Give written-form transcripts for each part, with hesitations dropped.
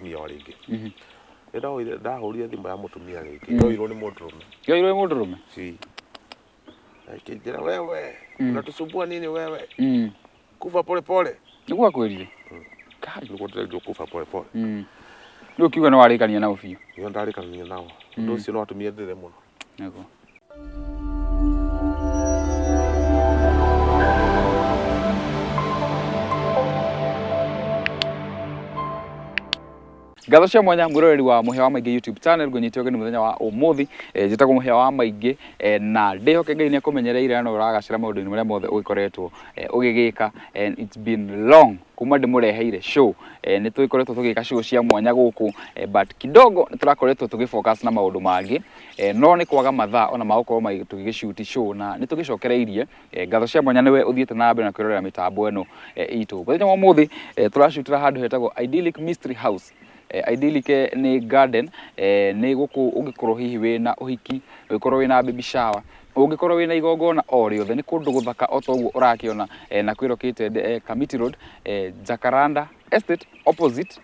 mũtumia o rĩngĩ. Nĩ ndahũrire thimũ ya mũtumia rĩngĩ, yoirwo nĩ mũndũrũme. Yoirwo nĩ mũndũrũme? Si. Akĩnjĩra, wewe unatusumbua nini wewe? Kufa pole pole. Nĩguo akwĩrire? Kai. Nĩguo ndĩrerirwo kufa pole pole. Rĩu ũkiuga nĩ warĩkania nao biũ? Nĩguo ndarĩkania nao. Ũndũ ũcio nĩ watũmire ndĩre mũno. Nĩguo. Ngatho cia mwanya mwiroreri wa Mũhĩa wa Maingĩ YouTube channel, ngũnyite ũgeni mũthenya wa ũmũthĩ. Njĩtagwo Mũhĩa wa Maingĩ, na ndĩhoke Ngai nĩ akũmenyereire na no ũragacĩra maũndũ-inĩ marĩa mothe ũgĩkoretwo ũgĩgĩka. And it's been long kuma ndĩmũreheire show. Nĩ tũgĩkoretwo tũgĩka show cia mwanya gũkũ, but kidogo nĩ tũrakoretwo tũgĩ focus na maũndũ mangĩ, no nĩ kwaga mathaa ona ma gũkorwo tũgĩgĩ shoot show, na nĩ tũgĩcokereirie. Ngatho cia mwanya nĩwe ũthiĩte na mbere na kwĩrorera mĩtambo ĩno itũ. Mũthenya wa ũmũthĩ tũracutĩra handũ hetagwo Idyllic Mystery House. Idyllic nĩ garden, nĩ gũkũ ũngĩkorwo hihi wĩna ũhiki, ũngĩkorwo wĩna baby shower, ũngĩkorwo wĩna igongona o rĩothe, nĩ kũndũ gũthaka o ta ũguo ũrakĩona, na kwĩ located Kamiti Road, Jacaranda Estate opposite,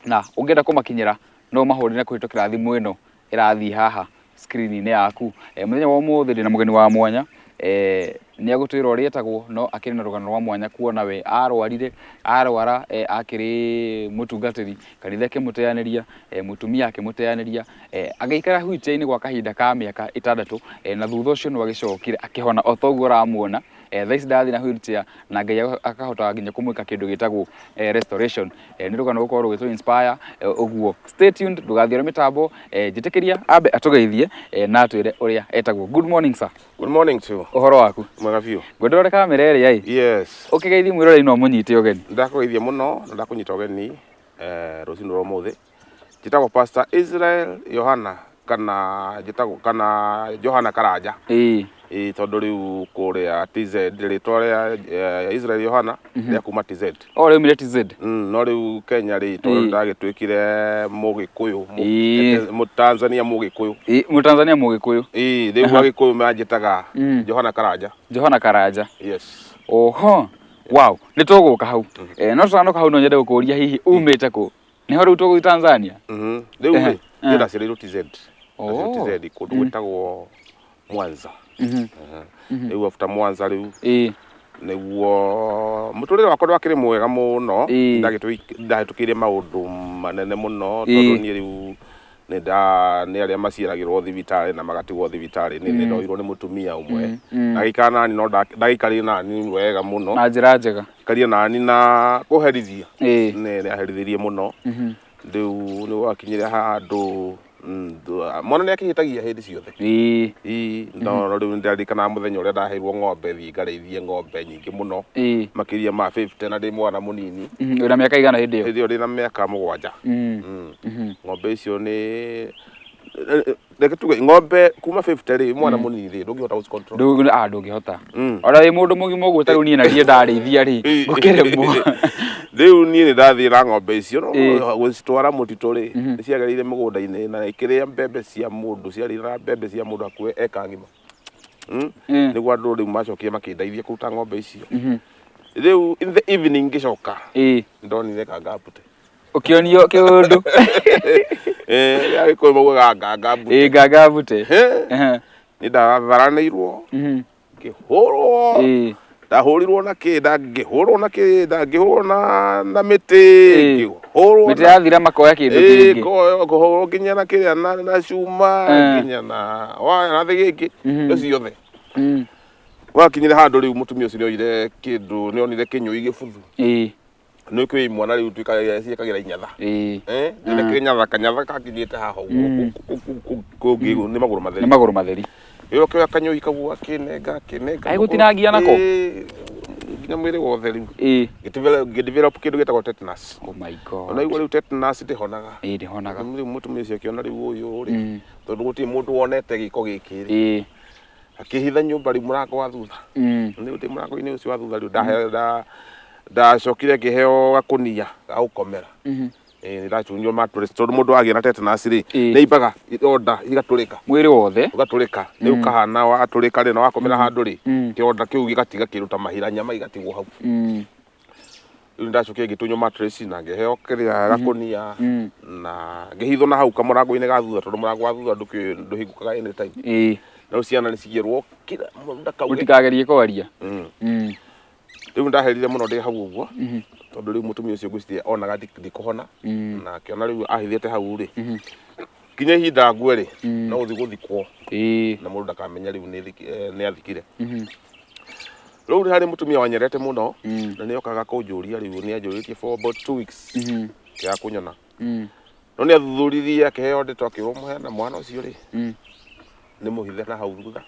na ũngĩenda kũmakinyĩra no ũmahũrĩre kũhĩtũkĩra thimũ ĩno ĩrathiĩ haha screen-inĩ yaku. Mũthenya wa ũmũthĩ ndĩna mũgeni wa mwanya, nĩ egũtwĩra ũrĩa etagwo, no akĩrĩ na rũgano rwa mwanya kuona we arwarire, arwara akĩrĩ mũtungatĩri, kanitha ĩkĩmũteanĩria, mũtumia akĩmũteanĩria, agĩikara wheelchair-inĩ gwa kahinda ka mĩaka 6, na thutha ũcio no agĩcokire akĩhona o ta ũguo ũramuona. Thaa ici ndathiĩ na wheelchair, na Ngai akahota nginya kũmwĩka kĩndũ gĩtagwo restoration. Nĩ rũgano rũgũkorwo rũgĩtũ inspire, ũguo stay tuned, ndũgathiĩ mĩtambo, njĩtĩkĩria ambe atũgeithie na atwĩre ũrĩa etagwo. Good morning sir. Good morning to you. Ũhoro waku? Mwega biũ. Ngwenda ũrore kamera ĩrĩa ĩ. Yes. Ũkĩgeithie mwĩroreri no mũnyite ũgeni. Ndakũgeithia mũno na ndakũnyita ũgeni rũcinĩ rwa ũmũthĩ. Njĩtagwo Pastor Israel Yohana kana njĩtagwo kana Johana Karanja. Ĩĩ, tondũ rĩu kũrĩa TZ rĩtwa rĩa Israel Yohana rĩa kuma TZ. O rĩaumire TZ. No rĩu Kenya rĩ, tondũ ndagĩtuĩkire Mũgĩkũyũ, Mũtanzania Mũgĩkũyũ. Ĩĩ, Mũtanzania Mũgĩkũyũ. Ĩĩ, rĩu Agĩkũyũ manjĩtaga Johana Karanja. Johana Karanja. Yes. Oho. Wow, nĩ tũgũka hau. No tũtanoka hau no nyende gũkũria hihi umĩte kũ? Nĩho rĩu tũgũthiĩ Tanzania? Rĩu rĩ, niĩ ndaciarĩirwo TZ. Ndaciarĩirwo TZ kũndũ gwĩtagwo Mwanza. Rĩu after Mwanza rĩu nĩguo mũtũrĩre wakwa ndwakĩrĩ mwega mũno, ndahĩtũkĩire maũndũ manene mũno tondũ niĩ rĩu nĩ arĩa maciaragĩrwo thibitarĩ na magatigwo thibitarĩ, nĩ ndoirwo nĩ mũtumia ũmwe. Agĩikara nani no ndagĩikarire nani wega mũno. Na njĩra njega. Aikarire nani na kũherithia. Nĩ aherithirie mũno. Rĩu nĩ gwakinyire handũ mwana nĩ akĩhĩtagia hĩndĩ ciothe. Ĩĩ, no rĩu nĩndaririkanaga mũthenya ũrĩa ndaheirwo ng'ombe thiĩ ngarĩithie ng'ombe nyingĩ mũno. Makĩria ma 50 na ndĩ mwana mũnini. Wĩna mĩaka igana hĩndĩ ĩyo? Hĩndĩ ĩyo ndĩna mĩaka 7. Ng'ombe icio nĩ reke tuge ng'ombe kuma 50 rĩ, mwana mũnini rĩ, ndũngĩhota gũci control. Ndũngĩhota. Ona wĩ mũndũ mũgima ũguo ta rĩu niĩ na niĩ ndarĩithia rĩ, ngũkĩremwo. Rĩu niĩ nĩ ndathiĩ na ng'ombe icio, no gũcitwara mũtitũ rĩ, nĩ ciagereire mĩgũnda-inĩ na ikĩrĩa mbembe cia mũndũ, ciarĩa mbembe cia mũndũ hakuhĩ eka ng'ima. Nĩguo andũ rĩu macokire makĩndeithia kũruta ng'ombe icio. Rĩu in the evening ngĩcoka, ndonire kangambute. Ũkĩonio kĩũndũ. Agĩkũyũ maugaga ngangambute. Ĩĩ, ngangambute. Nĩ ndatharanĩirwo, ngĩhũrwo, ndahũrirwo na kĩ, ngĩhũrwo na kĩ, ngĩhũrwo na mĩtĩ, ngĩhũrwo. Mĩtĩ yathira makoya kĩndũ kĩngĩ. Kũhũrwo nginya na kĩrĩa na cuma, nginya na waya na thĩgĩngĩ, indo ciothe. Gwakinyire handũ rĩu mũtumia ũcio nĩoire kĩndũ, nĩonire kĩnyũi gĩbuthu. Nĩ kwĩ imwana rĩu tuĩkaga ciĩkagĩra inyatha. Nĩ kĩnyatha, kanyatha gakinyĩte haha ũguo, kũngĩ nĩ magũrũ matheri. Nĩ magũrũ matheri. Ĩyo kĩoya kanyũi kau akĩnenga, akĩnenga. Agĩgũtinangia nako? Nginya mwĩrĩ wothe rĩu. Ngĩ develop kĩndũ gĩtagwo tetanus. Oh my God. Ona igua rĩu tetanus ndĩhonaga. Ĩĩ, ndĩhonaga. Rĩu mũtumia ũcio akĩona rĩu ũyũ rĩ, tondũ gũtirĩ mũndũ wonete gĩko gĩkĩ rĩ. Akĩhitha nyũmba rĩu mũrango wa thutha. Rĩu ndĩ mũrango-inĩ ũcio wa thutha rĩu ndacokire ngĩheo gakũnia ga gũkomera. Ĩĩ, nĩndatunywo mattress tondũ mũndũ agĩa na tetanus rĩ, nĩ aimbaga ironda igatũrĩka. Mwĩrĩ wothe. Ũgatũrĩka. Rĩu kahana watũrĩka rĩ, na wakomera handũ rĩ, kĩronda kĩu gĩgatiga kĩndũ ta mahira, nyama igatigwo hau. Rĩu nĩndacokire ngĩtunywo mattress na ngĩheo kĩrĩa gakũnia Mm. na ngĩhithwo na hau kamũrango-inĩ ga thutha tondũ mũrango wa thutha ndũhingũkaga anytime. Na rĩu ciana nĩcigĩrwo kira mũndũ ndakauge. Mũtikagerie kwaria. Rĩu ndaherire mũno ndĩ hau ũguo Mhm. tondũ rĩu mũtumia ũcio ngwĩciria onaga ndikũhona Mm. na akĩona rĩu ahithĩte hau rĩ Mhm. kinya ihinda ngue rĩ Mm. no gũthiĩ gũthikwo na mũndũ ndakamenya rĩu nĩ athikire. Mhm. Rĩu nĩ harĩ mũtumia wanyendete mũno Mm. na nĩ okaga kũnjũria rĩu nĩ anjũrĩtie for about 2 weeks Mhm. kĩaga kũnyona no nĩ athuthuririe akĩheo ndeto akĩrwo mũheana mwana ũcio rĩ nĩ mũhithe na hau thutha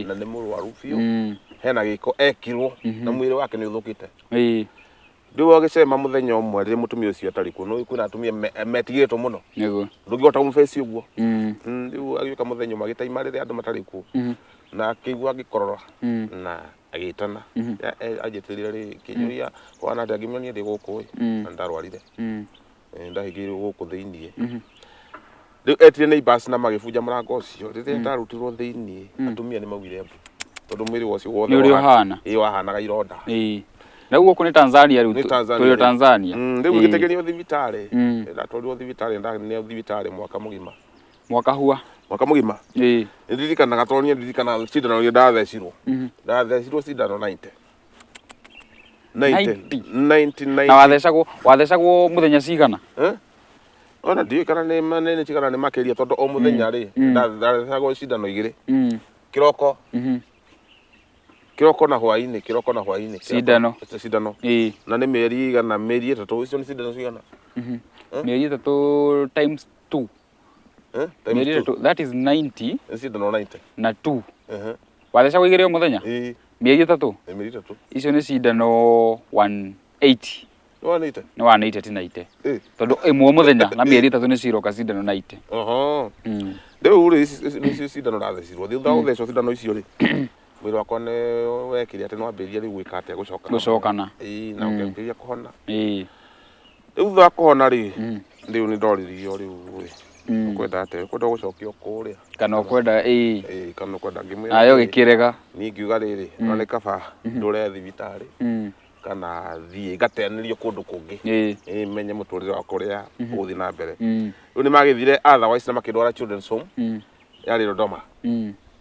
na nĩ mũrwaru biũ hena gĩko ekirwo na mwĩrĩ wake nĩ ũthũkĩte. Rĩu agĩcema mũthenya ũmwe rĩrĩa mũtumia ũcio atarĩ kuo nĩ kwĩna atumia metigĩrĩtwo mũno ndũngĩhota kũmũbeci ũguo. Rĩu agĩũka mũthenya ũmwe agĩtaima rĩrĩa andũ matarĩ kuo na akĩigua agĩkorora na agĩtana. Anjĩtĩrire rĩ kĩnjũria kũhana atĩa ngĩmuonia ndĩ gũkũ ĩ na ndarwarire. Ndahingĩirwo gũkũ thĩiniĩ. Rĩu etire neighbors na magĩbunja mũrango ũcio rĩrĩa ndarutirwo thĩiniĩ atumia nĩ maugire mbu tondũ mwĩrĩ ũcio wothe Nĩ ũrĩa ũhana. Ĩĩ wahanaga ironda. Na rĩu gũkũ nĩ Tanzania rĩu Nĩ Tanzania tũrĩ o rĩu. Tanzania. Rĩu ngĩtegerio thibitarĩ Mm. ndatwarirwo thibitarĩ ndaneo thibitarĩ mwaka mũgima. Mwaka hua. Mwaka mũgima. Nĩndirikanaga tondũ niĩ ndirikanaga cindano iria ndathecirwo. Ndathecirwo cindano 90. 90. 90? 90 Na 90. wathecagwo mũthenya cigana? Eh? Ona ndiũĩ kana nĩ nĩ cigana nĩ makĩria tondũ o mũthenya rĩ ndathecagwo cindano igĩrĩ. Kĩroko kĩroko na hwaĩ-inĩ kĩroko na hwaĩ-inĩ. Cindano. Cindano. Na nĩ mĩeri igana mĩeri ĩtatũ icio nĩ cindano cigana? Mĩeri ĩtatũ times 2. Eh? Times Mĩeri two. ĩtatũ that is 90 Nĩ cindano 90. na 2. Ehe. Wathecagwo igĩrĩ o mũthenya? Ĩĩ Mĩeri ĩtatũ? nĩ mĩeri ĩtatũ. Icio nĩ cindano 180. Nĩ 180? Nĩ 180 ti 90. Ĩĩ. Tondũ ĩmwe o mũthenya na mĩeri ĩtatũ nĩ ciroka cindano 90. Oho. Rĩu rĩ ici nĩcio cindano ndathecirwo. Thutha wa gũthecwo cindano icio rĩ mwĩrĩ wakwa nĩ wekire atĩ nĩ wambĩrĩria rĩu gwĩka atĩa gũcokana. Gũcokana. Ĩĩ na ũkĩambĩrĩria kũhona. Rĩu thutha wa kũhona rĩ rĩu nĩ ndoririo rĩu rĩ ũkwenda atĩa ũkwenda gũcokio kũrĩa Kana ũkwenda ĩĩ. Ĩĩ kana ũkwenda ngĩmwĩra Nayo atĩrĩ, gĩkĩrega. niĩ ngiuga rĩrĩ no nĩ kaba ndũre thibitarĩ kana thiĩ ngateanĩrio kũndũ kũngĩ Ĩĩ menye mũtũrĩre wakwa ũrĩa ũgũthiĩ na mbere. Rĩu nĩ magĩthire otherwise na makĩndwara children's home yarĩ Dodoma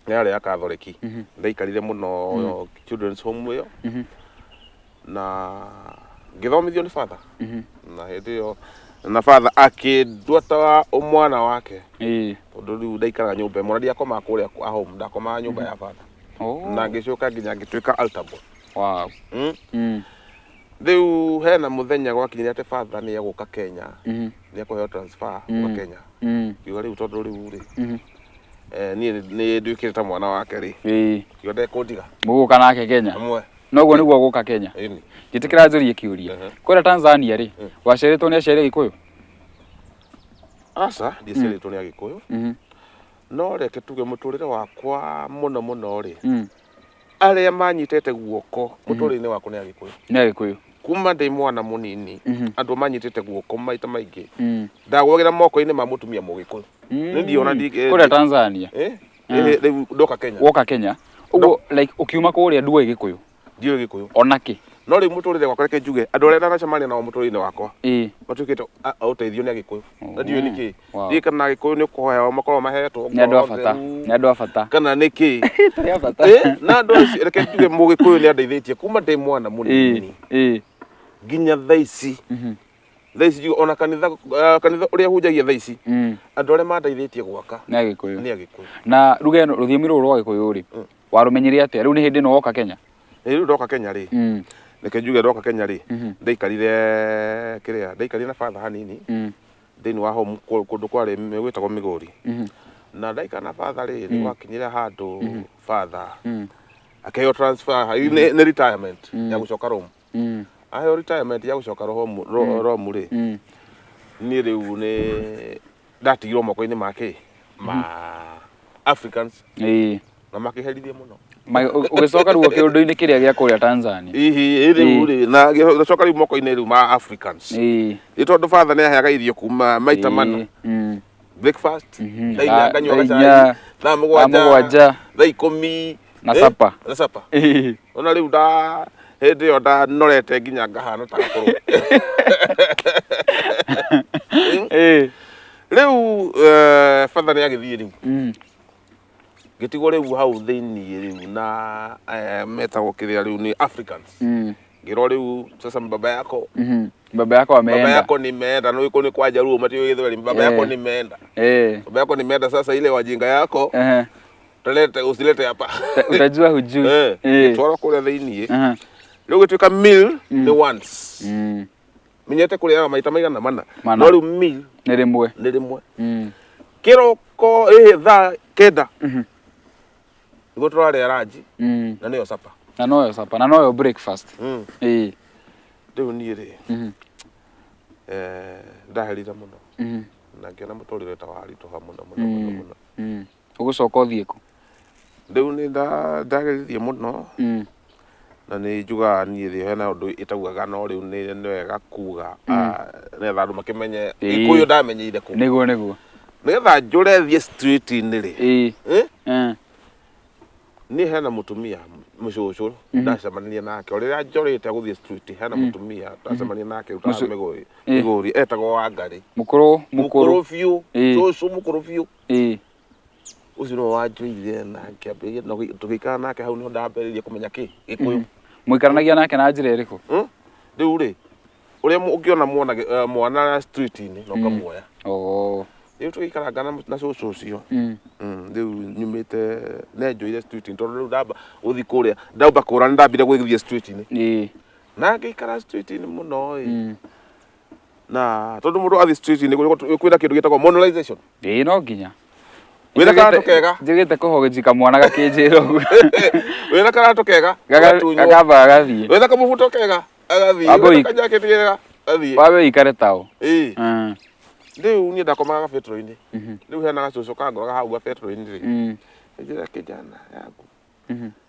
yarĩ ya Katholiki. Ndaikarire mũno children's home ĩyo na ngĩthomithio nĩ father na hĩndĩ ĩyo na father akĩndua ta mwana wake tondũ rĩu ndaikaraga nyũmba ĩmwe na ndiakomaga kũrĩa kwa home ndakomaga nyũmba ya father Oh. na ngĩcoka nginya ngĩtuĩka altar boy. Wow. Rĩu hena mũthenya gwakinyire atĩ father nĩ egũka Kenya nĩ ekũheo transfer gũka Kenya ngiuga rĩu tondũ rĩu rĩ niĩ nĩ nduĩkĩte ta mwana wake rĩ ngiuga ndekũndiga Mũgũka nake Kenya. hamwe. Noguo nĩguo gũka Kenya. Ĩni. Njĩtĩkĩra njũrie kĩũria. Kũrĩa Tanzania rĩ, waciarĩtwo nĩ aciari Agĩkũyũ? Aca ndiaciarĩtwo nĩ Agĩkũyũ no reke tuge mũtũrĩre wakwa mũno mũno rĩ arĩa manyitĩte guoko mũtũrĩre-inĩ wakwa nĩ Agĩkũyũ. Nĩ Agĩkũyũ. Kuma ndĩ mwana mũnini andũ manyitĩte guoko maita maingĩ ndagwagĩra moko-inĩ ma mũtumia mũgĩkũyũ. Nĩ ndiona Kũrĩa Tanzania. Rĩu ndoka Kenya. Woka Kenya. Ũguo like ũkiuma kũrĩa nduoĩ Gĩkũyũ. Ndiũĩ Gĩkũyũ. Ona kĩ? No rĩu mũtũrĩre wakwa reke njuge andũ arĩa ndanacemania nao mũtũrĩre-inĩ wakwa matuĩkĩte a ũteithio nĩ Agĩkũyũ. Na ndiũĩ nĩkĩ. Ndiũĩ kana Agĩkũyũ nĩ kũheo makoragwo mahetwo Nĩ andũ a ngoro bata. theru, Nĩ andũ a bata. kana nĩkĩ. Tũrĩ a bata. Na andũ acio reke njuge mũgĩkũyũ nĩ andeithĩtie kuma ndĩ mwana mũnini nginya thaa ici. Thaa ici njuge ona kanitha kanitha ũrĩa hunjagia thaa ici andũ arĩa mandeithĩtie gwaka Nĩ Agĩkũyũ. nĩ Agĩkũyũ. Na ruga ĩno rũthiomi rũrũ rwa Gĩkũyũ rĩ, warũmenyire atĩa? Rĩu nĩ hĩndĩ ĩno woka Kenya? Rĩu ndoka Kenya rĩ reke njuge ndoka Kenya rĩ ndaikarire kĩrĩa ndaikarire na father hanini thĩinĩ wa home kũndũ kwarĩ gwĩtagwo Migori. Na ndaikara na father rĩ nĩ gwakinyire handũ father akĩheo transfer nĩ retirement ya gũcoka Rome. Aheo retirement ya gũcoka Rome Rome rĩ niĩ rĩu nĩ ndatigirwo moko-inĩ ma kĩ ma Africans na makĩherithia mũno. Ũgĩcoka rĩu kĩũndũ-inĩ kĩrĩa gĩa kũrĩa Tanzania. Hihi rĩu rĩ na gĩcoka rĩu moko-inĩ rĩu ma Africans. Nĩ tondũ father nĩ aheaga irio kuma maita mana. Breakfast, thaa inya nganyua gacai, thaa mũgwanja, thaa ikũmi Na supper. Na supper. Ona rĩu nda Hĩndĩ ĩyo ndanorete nginya ngahana ta gakũrũ. Rĩu batha nĩ agĩthiĩ rĩu. Ngĩtigwo rĩu hau thĩiniĩ rĩu na metagwo kĩrĩa rĩu nĩ Africans. Ngĩrwo rĩu sasa baba yako Baba yako ameenda. Baba yako nimeenda no iko ni kwa Jaluo matiũĩ Gĩthweri baba yako nimeenda. Baba yako nimeenda sasa ile wajinga yako utalete usilete hapa. Utajua hujui. Gĩtwarwo kũrĩa thĩiniĩ. Rĩu gĩtuĩka meal nĩ once. Menyete kũrĩaga maita maigana mana. Mana. No rĩu meal Nĩ rĩmwe. Nĩ rĩmwe. Kĩroko thaa 9 nĩguo tũrarĩa lunch na nĩyo supper. Na noyo supper, na noyo breakfast. Rĩu niĩ rĩ, ndaherire mũno na ngĩona mũtũrĩre ta waritũha mũno mũno mũno mũno. Ũgũcoka ũthiĩ kũ? Rĩu nĩ ndageririe mũno na nĩ njugaga niĩ rĩ hena ũndũ ĩtaugaga no rĩu nĩ wega kuga nĩgetha andũ makĩmenye Gĩkũyũ ndamenyeire kũ. Nĩguo nĩguo. Nĩgetha njũre thiĩ street-inĩ rĩ. Niĩ hena mũtumia mũcũcũ ndacemanirie nake o rĩrĩa njorĩte gũthiĩ street hena mũtumia ndacemanirie nake rutaga mĩgũri etagwo Wangarĩ. Mũkũrũ, mũkũrũ. Mũkũrũ biũ, cũcũ mũkũrũ biũ. Ũcio nĩwe wanjũire na ngĩambĩrĩria na tũgĩikara nake hau nĩho ndambĩrĩirie kũmenya kĩ Gĩkũyũ. Mũikaranagia nake na njĩra ĩrĩkũ? Rĩu rĩ, ũrĩa ũngĩona mwana street-inĩ na ũkamuoya. Rĩu tũgĩikaranga na cũcũ ũcio. Rĩu nyumĩte nenjũire street-inĩ tondũ rĩu ndamba gũthiĩ kũrĩa ndamba kũra nĩ ndambire gũgĩthiĩ street-inĩ. Na ngĩikara street-inĩ mũno ĩ. Na tondũ mũndũ athiĩ street-inĩ kwĩna kĩndũ gĩtagwo monetization. Ĩĩ no nginya. Wĩna karatũ kega. Njugĩte kũhũnjika mwana gakĩnjĩra ũguo. Wĩna karatũ kega, gatunywo. Gakamba gagathiĩ. Wĩna kamũbuto kega, agathiĩ. Wambe Wĩna kajaketi kega, agathiĩ. Wambe ũikare tao. Ĩĩ. Rĩu niĩ ndakomaga gabetũrũ-inĩ. Rĩu hena gacũcũ kangoraga hau gabetũrũ-inĩ rĩ. Njĩra kijana yaku.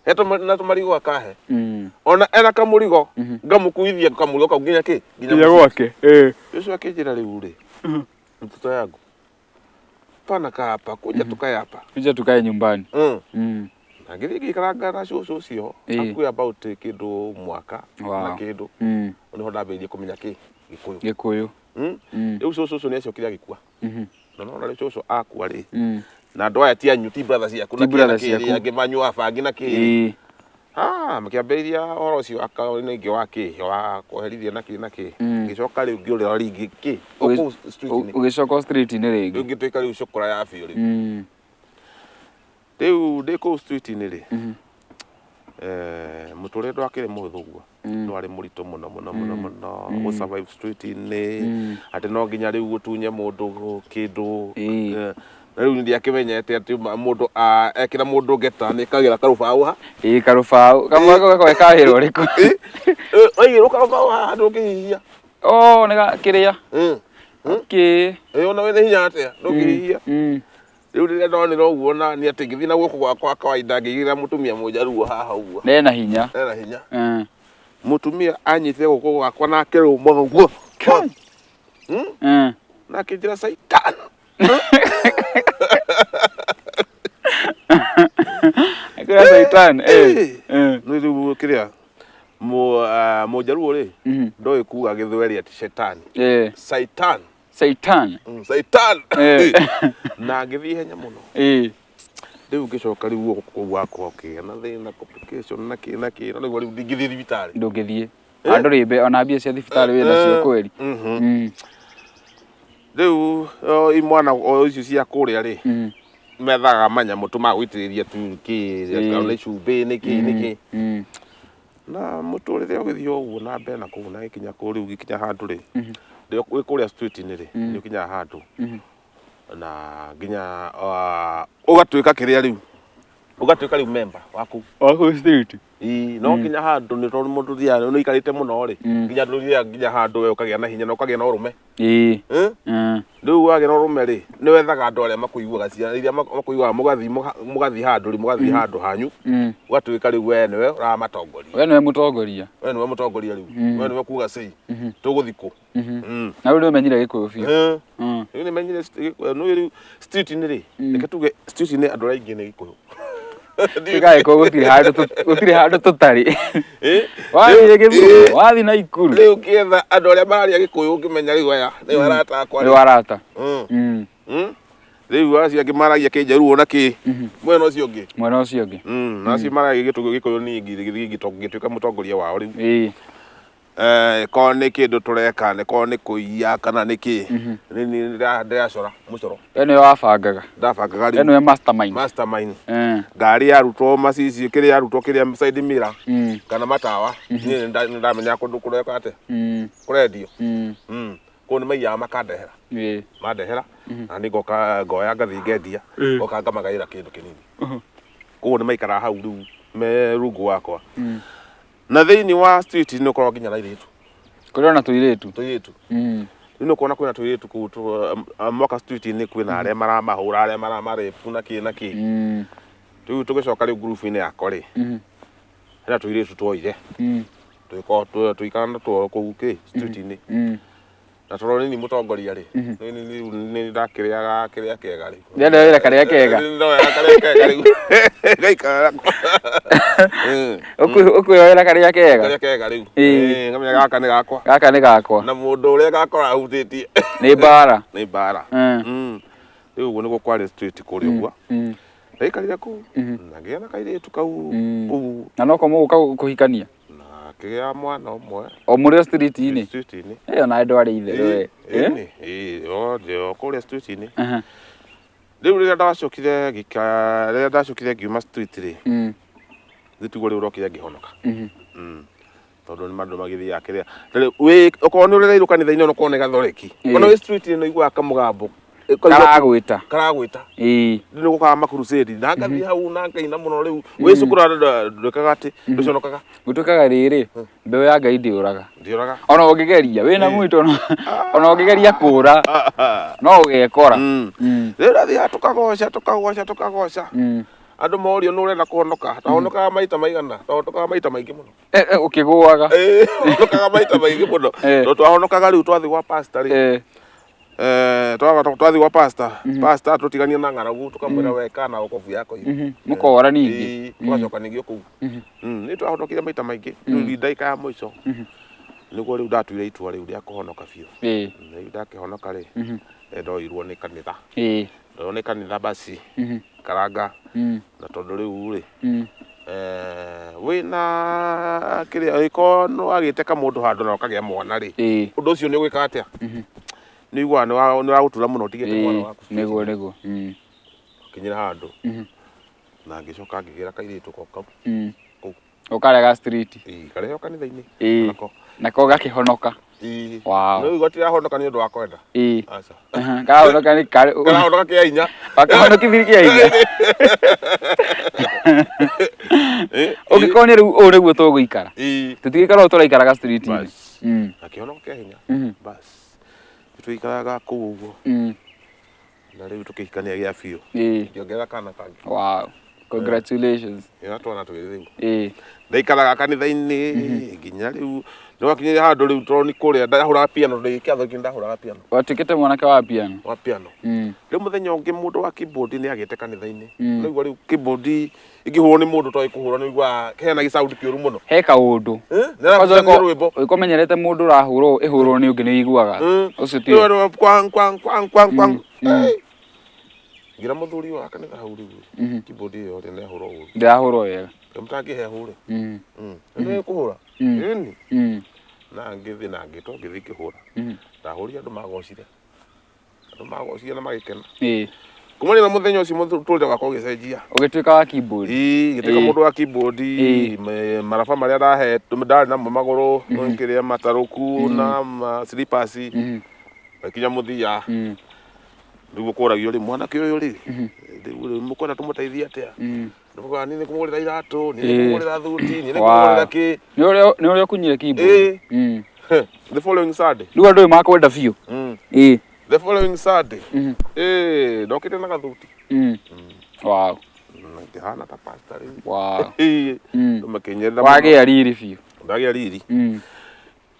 He na tũmarigũ akahe. Ona ena kamũrigo, ngamũkuithia kamũrigo kau nginya kĩ? Nginya mũciĩ. gwake. Ũcio akĩnjĩra rĩu rĩ, mtoto yangu. Pana kaa hapa, kuja tukae hapa. Kuja tukae nyumbani. Na ngĩthiĩ ngĩikaranga na cũcũ ũcio, hakuhĩ about kĩndũ mwaka na kĩndũ. Nĩho ndambĩrĩirie kũmenya kĩ? Gĩkũyũ. Gĩkũyũ. Rĩu cũcũ ũcio nĩacokire agĩkua. Na nona rĩu cũcũ akua rĩ, na andũ aya ti anyu, ti brother ciaku na Ti kĩ na brother kĩ rĩ, ciaku. angĩ manyuaga bangi na kĩ rĩ. Makĩambĩrĩria ũhoro ũcio akaũrĩ-inĩ wa kĩ, wa kweherithia na kĩ na kĩ. Ngĩcoka rĩu ngĩũrĩra rĩngĩ kĩ, o kũu street-inĩ. Ũgĩcoka street-inĩ rĩngĩ. Rĩu ngĩtuĩka rĩu cũkũra ya biũ rĩu. Rĩu ndĩ kũu street-inĩ rĩ, mũtũrĩre ndwakĩrĩ mũhũthũ ũguo. Ndwarĩ mũritũ mũno, mũno, mũno, mũno, gũ survive street-inĩ, atĩ no nginya rĩu ũtunye mũndũ kĩndũ. Na rĩu ndiakĩmenyete atĩ mũndũ, ekĩra mũndũ ngeta nĩ kagĩra karũbaũ ha. Ĩĩ, karũbaũ. Kamwe gakoragwo ka wĩra ũrĩkũ? Waigĩrwo karũbaũ haha ndũngĩhihia. Oh, nĩ ga kĩrĩa? Kĩ. Ona wĩna hinya atĩa? Ndũngĩhihia. Rĩu rĩrĩa ndonire ũguo na nĩ atĩ ngĩthiĩ na guoko gwakwa kawaida ngĩigĩrĩra mũtumia mũnjaruo haha ũguo. Nena hinya. Nena hinya. Mũtumia anyitire guoko gwakwa na akĩrũma ũguo. Kai. Na akĩnjĩra Satan. Akĩra Satan, Nĩ rĩu kĩrĩa, mũnjaruo rĩ, ndoĩ kuga Gĩthweri atĩ Shetani. Satan. Satan. Satan. Na ngĩthiĩ ihenya mũno. Rĩu ngĩcoka rĩu guoko kũu gwakwa gũkĩgĩa na thĩna, complication na kĩ na kĩ, na nĩguo rĩu ndingĩthiĩ thibitarĩ. Ndũngĩthiĩ. Andũ rĩ, ona mbia cia thibitarĩ wĩ nacio kweri. Rĩu, imwana o icio cia kũrĩa rĩ, methaga manyamũ tu ma gũitĩrĩria tu kĩ, nĩ cumbĩ, nĩ kĩ, nĩ kĩ. Na mũtũrĩre ũgĩthiĩ ũguo na mbere na kũu, na gĩkinya kũu rĩu gĩkinya handũ rĩ, wĩ kũrĩa street-inĩ rĩ, nĩ ũkinyaga handũ. Na nginya, ũgatuĩka kĩrĩa rĩu, ũgatuĩka rĩu member wa kũu. Wa kũu street? Ĩĩ, no nginya handũ nĩ tondũ mũndũ thiaga, nĩ ũikarĩte mũno rĩ, nginya andũ thiaga nginya handũ we ũkagĩa na hinya na ũkagĩa na ũrũme. Rĩu wagĩa na ũrũme rĩ, nĩ wethaga andũ arĩa makũiguaga, ciana iria makũiguaga, mũgathiĩ handũ rĩ, mũgathiĩ handũ hanyu, ũgatuĩka rĩu we nĩwe ũramatongoria. We nĩwe mũtongoria. We nĩwe mũtongoria rĩu. We nĩwe kuga sei, tũgũthiĩ kũ? Na rĩu nĩ ũmenyire Gĩkũyũ biũ. Rĩu nĩ menyire Gĩkũyũ. Nĩ rĩu street-inĩ rĩ, reke tuge street-inĩ andũ arĩa aingĩ nĩ Gĩkũyũ. Tuĩkaga gĩkũyũ gũtirĩ handũ gũtirĩ handũ tũtarĩ. Eh? Wathiĩ Rĩu- Gĩthumo, eh, wathiĩ Naikuru. Rĩu ũkĩetha andũ arĩa mararia Gĩkũyũ ũngĩmenya rĩu aya nĩo arata akwa Nĩ rĩu. warata. Rĩu acio angĩ maragia Kĩnjaruo na kĩ mwena ũcio ũngĩ. Mwena ũcio ũngĩ. Na acio maragia Gĩkũyũ niĩ ngĩthiĩ ngĩtuĩka mũtongoria wao rĩu. Ĩĩ. Korwo nĩ kĩndũ tũreka nĩ korwo nĩ kũiya kana nĩ kĩ nĩ niĩ ndĩracora mũcoro. We nĩwe wabangaga. Ndabangaga We rĩu. nĩwe mastermind. Mastermind. Ngari yarutwo macicio kĩrĩa yarutwo kĩrĩa side mirror kana matawa niĩ nĩ ndamenya kũndũ kũreka atĩa kũrendio. Kũu nĩ maiyaga makandehera. Mandehera na niĩ ngoka ngoya ngathiĩ ngendia ngoka ngamagaĩra kĩndũ kĩnini. Koguo nĩ maikaraga hau rĩu me rungu wakwa. Na thĩinĩ wa street nĩ ũkoragwo nginya na airĩtu. Kũrĩ ona tũirĩtu. Tũirĩtu. Rĩu nĩ ũkuona kwĩna tũirĩtu kũu mwaka street-inĩ kwĩna arĩa maramahũra arĩa maramarĩpu na kĩ na kĩ. Rĩu tũgĩcoka rĩu ngurubu-inĩ yakwa rĩ, hena tũirĩtu tuoire. Tũgĩkorwo tũikara natuo kũu kĩ street-inĩ. Na tondũ nĩ niĩ mũtongoria rĩ, nĩ niĩ nĩ ndakĩrĩaga kĩrĩa kĩega rĩ. Ndĩrenda wĩra karĩa kega. Nĩ ndoyaga karĩa kega rĩu. Ngaikara nako. Ũkwĩyoera karĩa kega. Karĩa kega rĩu. Ngamenya gaka nĩ gakwa. Gaka nĩ gakwa. Na mũndũ ũrĩa gakora ahutĩtie. Nĩ mbara. Nĩ mbara. Rĩu ũguo nĩguo kwarĩ street kũrĩa ũguo. Ndaikarire kũu na ngĩgĩa na kairĩtu kau kũu. Na noko mũgũka kũhikania? Na ngĩgĩa mwana ũmwe. O mũrĩ o street-inĩ? Street-inĩ. Ĩyo na ndwarĩ itherũ we. Ĩĩ, ĩĩ, o kũrĩa street-inĩ. Rĩu rĩrĩa ndacokire ngĩka rĩrĩa ndacokire ngiuma street rĩ, nĩ tiguo rĩu ũrokire ngĩhonoka. Tondũ nĩ andũ magĩthiaga kĩrĩa. Rĩu wĩ okorwo nĩ ũrereirwo kanitha-inĩ ona okorwo nĩ gathoreki. Ona wĩ street-inĩ nĩ ũiguaga kamũgambo. Karagwĩta. Karagwĩta. Rĩu nĩ gũkaga makurusĩndi na ngathiĩ hau na ngaina mũno rĩu wĩ cukuru ndwĩkaga atĩ ndũconokaga. Gũtuĩkaga rĩrĩ, mbeũ ya Ngai ndĩũraga. Ndĩũraga. Ona ũngĩgeria wĩna mwĩto ona ũngĩgeria kũra no ũgekora. Rĩu ndathiaga tũkagoca tũkagoca tũkagoca. Andũ morio nũ ũrenda kũhonoka, twahonokaga maita maigana, twahonokaga maita maingĩ mũno. Ũkĩgũaga. Honokaga maita maingĩ mũno. Tondũ twahonokaga rĩu twathiĩ gwa pastor rĩ. Twathiĩ gwa pastor, pastor tũtigania na ng'aragu tũkamwĩra we kana wokovu yako hiyo. Mũkora ningĩ. Tũgacoka ningĩ o kũu. Nĩ twahonokire maita maingĩ. Rĩu ndagĩka ya mũico nĩguo rĩu ndatuire itua rĩu rĩa kũhonoka biũ. Rĩu ndakĩhonoka rĩ, ndoirwo nĩ kanitha. Ndoirwo nĩ kanitha basi karanga na tondũ rĩu rĩ wĩna kĩrĩa ĩkorwo nĩ wagĩte kamũndũ handũ na ũkagĩa mwana rĩ, ũndũ ũcio nĩ ũgwĩka atĩa? Nĩ ũiguaga nĩ ũragũtura mũno ũtigĩte mwana waku. Nĩguo nĩguo. Kinyĩra handũ na ngĩcoka ngĩgĩra kairĩtu ko kau. Kũu. Ũkarĩa ga street. Ĩĩ, karĩa o kanitha-inĩ. Nako. Nako gakĩhonoka. Ĩĩ. Wow. Nĩ ũigua tirahonoka nĩ ũndũ wa kwenda. Aca. Karahonoka nĩ karĩ. Karahonoka kĩa hinya. Gakĩhonokithirie kĩa hinya. Ũngĩkorwo nĩ rĩu ũũ nĩguo tũgũikara. Tũtigĩikara ũũ tũraikaraga street-inĩ. Bas. Gakĩhonoka kĩa hinya. Bas. Tũikaraga kũu ũguo. Na rĩu tũkĩhikania gĩa biũ. Ngĩongerera kana kangĩ. Wow. Congratulations. Ĩna twana twĩrĩ rĩu. Ndaikaraga kanitha-inĩ nginya rĩu nĩ wakinyire handũ rĩu tondũ nĩ kũrĩa ndahũraga piano ndĩ kĩathoriki ndahũraga piano. Watuĩkĩte mwanake wa piano. Wa piano. Rĩu mũthenya ũngĩ mũndũ wa keyboard nĩ agĩte kanitha-inĩ. Rĩu rĩu keyboard ĩngĩhũrwo nĩ mũndũ toĩ kũhũra nĩ ũiguaga hena gĩcaundi kĩũru mũno. He kaũndũ. Nĩ arabucania rwĩmbo. Ũngĩkorwo ũmenyerete mũndũ ũrahũrwo ĩhũrwo nĩ ũngĩ nĩ ũiguaga. Ũcio ti. Kwang kwang kwang kwang kwang. Ngira mũthuri wa kanitha hau rĩu keyboard ĩyo rĩ nĩyahũrwo ũru. Ndĩrahũrwo wega. Mũtangĩhe hũre. Nĩ kũhũra. Ĩni. Na ngĩthiĩ na ngĩtwo ngĩthiĩ ngĩhũra. Ndahũrire andũ magocire. Andũ magocire na magĩkena. Kumania na mũthenya ũcio mũtũrĩre wakwa ũgĩcenjia. Ũgĩtuĩka wa keyboard. Ĩĩ, ngĩtuĩka mũndũ wa keyboard, maraba marĩa ndahetwo ndarĩ namo magũrũ, kĩrĩa matarũku na slippers. Gĩkinya mũthia. Rĩu ũkũragio rĩ mwanake ũyũ rĩ, rĩu mũkwenda tũmũteithie atĩa? Nĩmũkwenda niĩ nĩngũmũgũrĩra iratũ, niĩ nĩngũmũgũrĩra thuti, niĩ nĩngũmũgũrĩra kĩ. Nĩ ũrĩa ũkunyire keyboard. The following Sunday. Rĩu andũ makwenda biũ. The following Sunday. Ndokĩte na gathuti. Wow. Ngĩhana ta pastor rĩu. Wow. Makĩnyenda. Wagĩa riri biũ. Ndagĩa riri.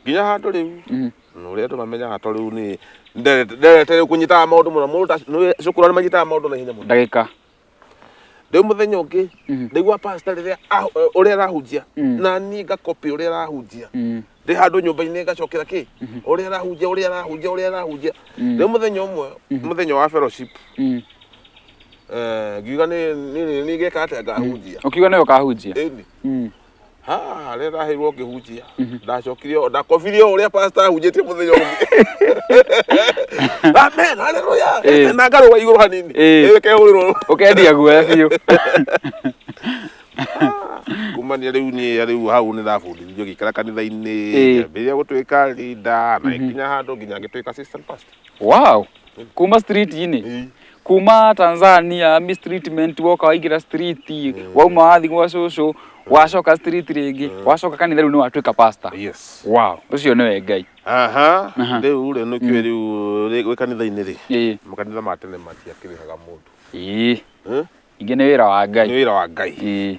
Nginya handũ rĩu. Ũrĩa andũ mamenyaga to rĩu nĩ nderete rĩu kũnyitaga maũndũ mũno. Mũndũ cukuru nĩ manyitaga maũndũ na ihenya mũno. Ndagĩka. Rĩu mũthenya ũngĩ ndaigua pastor rĩrĩa ũrĩa arahunjia, na niĩ ngacopy ũrĩa arahunjia. Ndĩ handũ nyũmba-inĩ ngacokera kĩ ũrĩa arahunjia, ũrĩa arahunjia, ũrĩa arahunjia. Rĩu mũthenya ũmwe, mũthenya wa fellowship, ngiuga nĩ ngeka atĩa, ngahunjia. Ũkiuga nĩwe ũkahunjia? Ĩni. Ha rĩrĩa ndaheirwo ngĩhunjia, ndacokire ndakobirie o ũrĩa pastor ahunjĩtie mũthenya ũngĩ, amen, haleluya, na ngarũga igũrũ hanini. Kehũrĩrwo. Ũkendia guoya biũ. Kumania rĩu niĩ rĩu hau nĩ ndabundithirio ngĩikara kanitha-inĩ, ngĩambĩrĩria gũtuĩka leader na nginya handũ nginya ngĩtuĩka assistant pastor. Wow, kuma street-inĩ? Kuma Tanzania, mistreatment, woka waingĩra street, wauma wathiĩ gwa cũcũ, wacoka street rĩngĩ, wacoka kanitha, rĩu nĩ watuĩka pastor. Yes. Wow, ũcio nĩwe Ngai. Aha, rĩu rĩ nĩkĩo rĩu wĩ kanitha-inĩ rĩ, makanitha ma tene matiakĩrĩhaga mũndũ. Eh? Ingĩ nĩ wĩra wa Nĩ Ngai. Wĩra wa Ngai.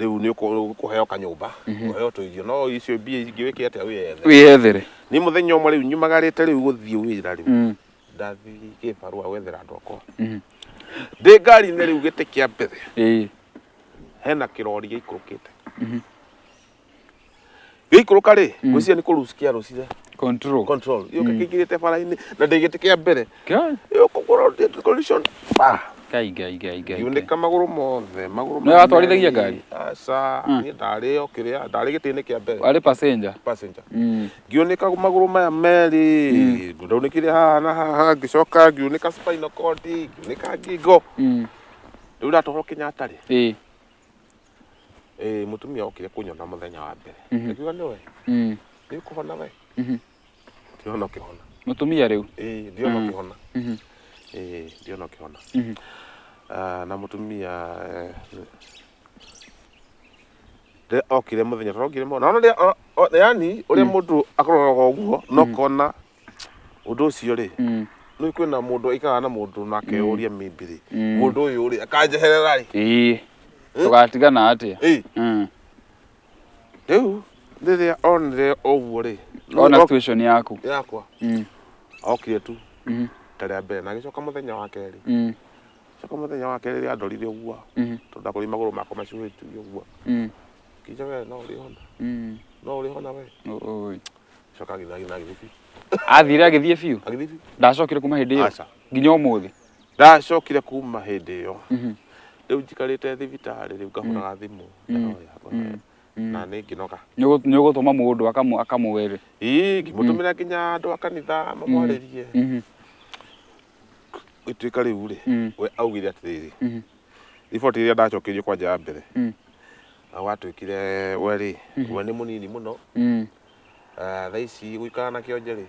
Rĩu nĩ ũkũheo kanyũmba, ũheo tũirio, no icio mbia ingĩ wĩke atĩa? Wĩyethe. Wĩyethere. Nĩ mũthenya ũmwe rĩu nyumagarĩte rĩu gũthiĩ wĩra rĩu, ndathiĩ kĩbarũa gwethera andũ akwa. Ndĩ ngari-inĩ rĩu, gĩtĩ kĩa mbere, hena kĩrori gĩikũrũkĩte. Gĩikũrũka rĩ, ngwĩciria nĩ kũruci kĩarũcire Control. Control, gĩũka kĩingĩrĩte bara-inĩ na ndĩ gĩtĩ kĩa mbere, Ngai. Gĩũka collision, pa. Ngai, Ngai, Ngai, Ngai. Ngiunĩka magũrũ mothe, magũrũ. Nĩwe watwarithagia ngari? Aca, niĩ ndarĩ o kĩrĩa, ndarĩ gĩtĩ-inĩ kĩa mbere. Warĩ passenger? Passenger. Ngiunĩka magũrũ maya merĩ, ndaunĩkire haha na haha, ngĩcoka ngiunĩka spinal cord, ngiunĩka ngingo. Rĩu ndatwarwo Kenyatta rĩ, mũtumia okire kũnyona mũthenya wa mbere, akiuga, "Nĩwe nĩ ũkũhona we." Ndiona ũkĩhona. Mũtumia rĩu? Ĩĩ, ndiona ũkĩhona. Ĩĩ, ndiona ũkĩhona. Ah, na mũtumia rĩrĩa okire mũthenya tũrokire mũno, naona rĩrĩa yani ũrĩa mũndũ akũroraga ũguo no kona ũndũ ũcio rĩ, nĩ kwĩna mũndũ aikaraga na mũndũ na akeyũria maybe rĩ, mũndũ ũyũ rĩ, akanjeherera rĩ? Ĩĩ, tũgatigana atĩa? Ĩĩ. Rĩu rĩrĩa onire ũguo rĩ, Ona situation yaku. Yakwa, okire tu ta rĩa mbere na agĩcoka mũthenya wa kerĩ. Coka mũthenya wa kerĩ rĩrĩa andorire ũguo, tondũ ndakorire magũrũ makwa macuhĩtio ũguo, kĩnja, "We no ũrĩhona, no ũrĩhona we." Oi. Coka agĩthiĩ agĩthiĩ agĩthiĩ biũ. Athire agĩthiĩ biũ? Agĩthiĩ biũ. Ndacokire kuma hĩndĩ ĩyo? Aca. Nginya ũmũthĩ? Ndacokire kuma hĩndĩ ĩyo. Rĩu njikarĩte thibitarĩ, rĩu ngahũraga thimũ, ngahoya, ngahoya, na nĩ ngĩnoga. Nĩ ũgũtũma mũndũ akamwĩre? Ĩĩ, ngĩmũtũmĩra nginya andũ a kanitha mamwarĩrie. Gĩtuĩka rĩu rĩ, we augire atĩrĩrĩ, riboti ĩrĩa ndacokeirio kwanja ya mbere, gwatuĩkire we rĩ, we nĩ mũnini mũno. Thaa ici gũikara na kĩonje rĩ,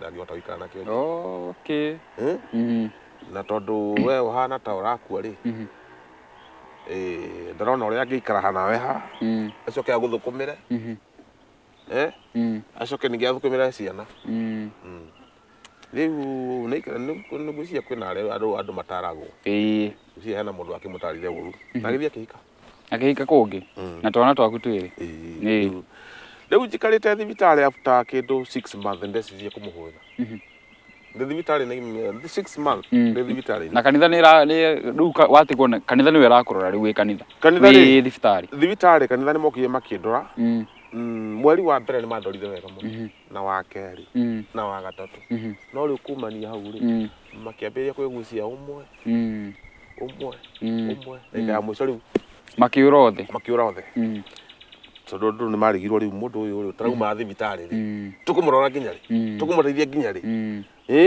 ndangĩhota gũikara na kĩonje. Eh? Na tondũ we ũhana ta ũrakua rĩ, ndarona ũrĩa angĩikara nawe haha, acoke agũthũkũmĩre, eh? Acoke ningĩ athũkũmĩre ciana. Rĩu nĩ ngwĩciria kwĩna arĩa andũ mataragwo. Ngwĩciria hena mũndũ akĩmũtarire ũru na agĩthiĩ akĩhika. Akĩhika kũngĩ na twana twaku twĩrĩ. Ĩĩ. Rĩu njikarĩte thibitarĩ after kĩndũ 6 months, ndecirie kũmũhũrĩra ndĩ thibitarĩ nĩ 6 months ndĩ thibitarĩ. Na kanitha nĩ rĩu watigwo na kanitha, nĩwe ĩrakũrora rĩu wĩ kanitha? Kanitha wĩ thibitarĩ? Thibitarĩ, kanitha nĩ mokire makĩndora. Mweri wa mbere nĩ mandorire wega mũno, na wa kerĩ, na wa gatatũ, no rĩu kumania hau rĩ, makĩambĩrĩria kwĩgucia ũmwe ũmwe ũmwe, ndagĩka ya mũico rĩu makĩũra othe. Makĩũra othe, tondũ andũ nĩ marigirwo rĩu mũndũ ũyũ rĩ, tarauma thibitarĩ rĩ, tũkũmũrora nginya rĩ? Tũkũmũteithia nginya rĩ?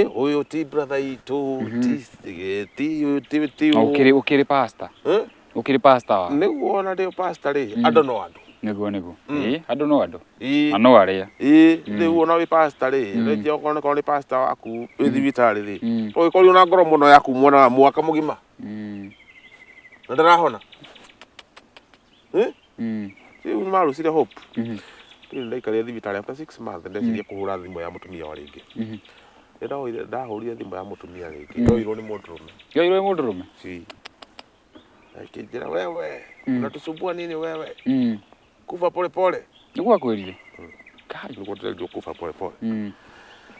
Ũyũ ti brother itũ, ti Na ũkĩrĩ pastor? Eh? Ũkĩrĩ pastor wa Nĩguo ona ndĩ pastor rĩ, andũ no andũ. Nĩguo, ĩĩ, andũ no andũ. Na no arĩa. Ĩĩ, rĩu ona wĩ pastor rĩ, rĩngĩ okorwo nĩ pastor waku wĩ thibitarĩ rĩ, ũgĩkorirwo na ngoro mũno ya kumwona mwaka mũgima na ndarahona. Eh? Rĩu nĩ marucire hope. Rĩu ndaikarire thibitarĩ after 6 months, ndeciria kũhũra thimũ ya mũtumia wa rĩngĩ. Rĩrĩa ndahũrire thimũ ya mũtumia rĩngĩ, ndoirwo nĩ mũndũrũme. Yoirwo nĩ mũndũrũme? Si. Akĩnjĩra, "Wewe unatusumbua nini wewe? Kufa pole pole." Nĩguo akwĩrire? Kai. Nĩguo ndĩrerirwo kufa pole pole.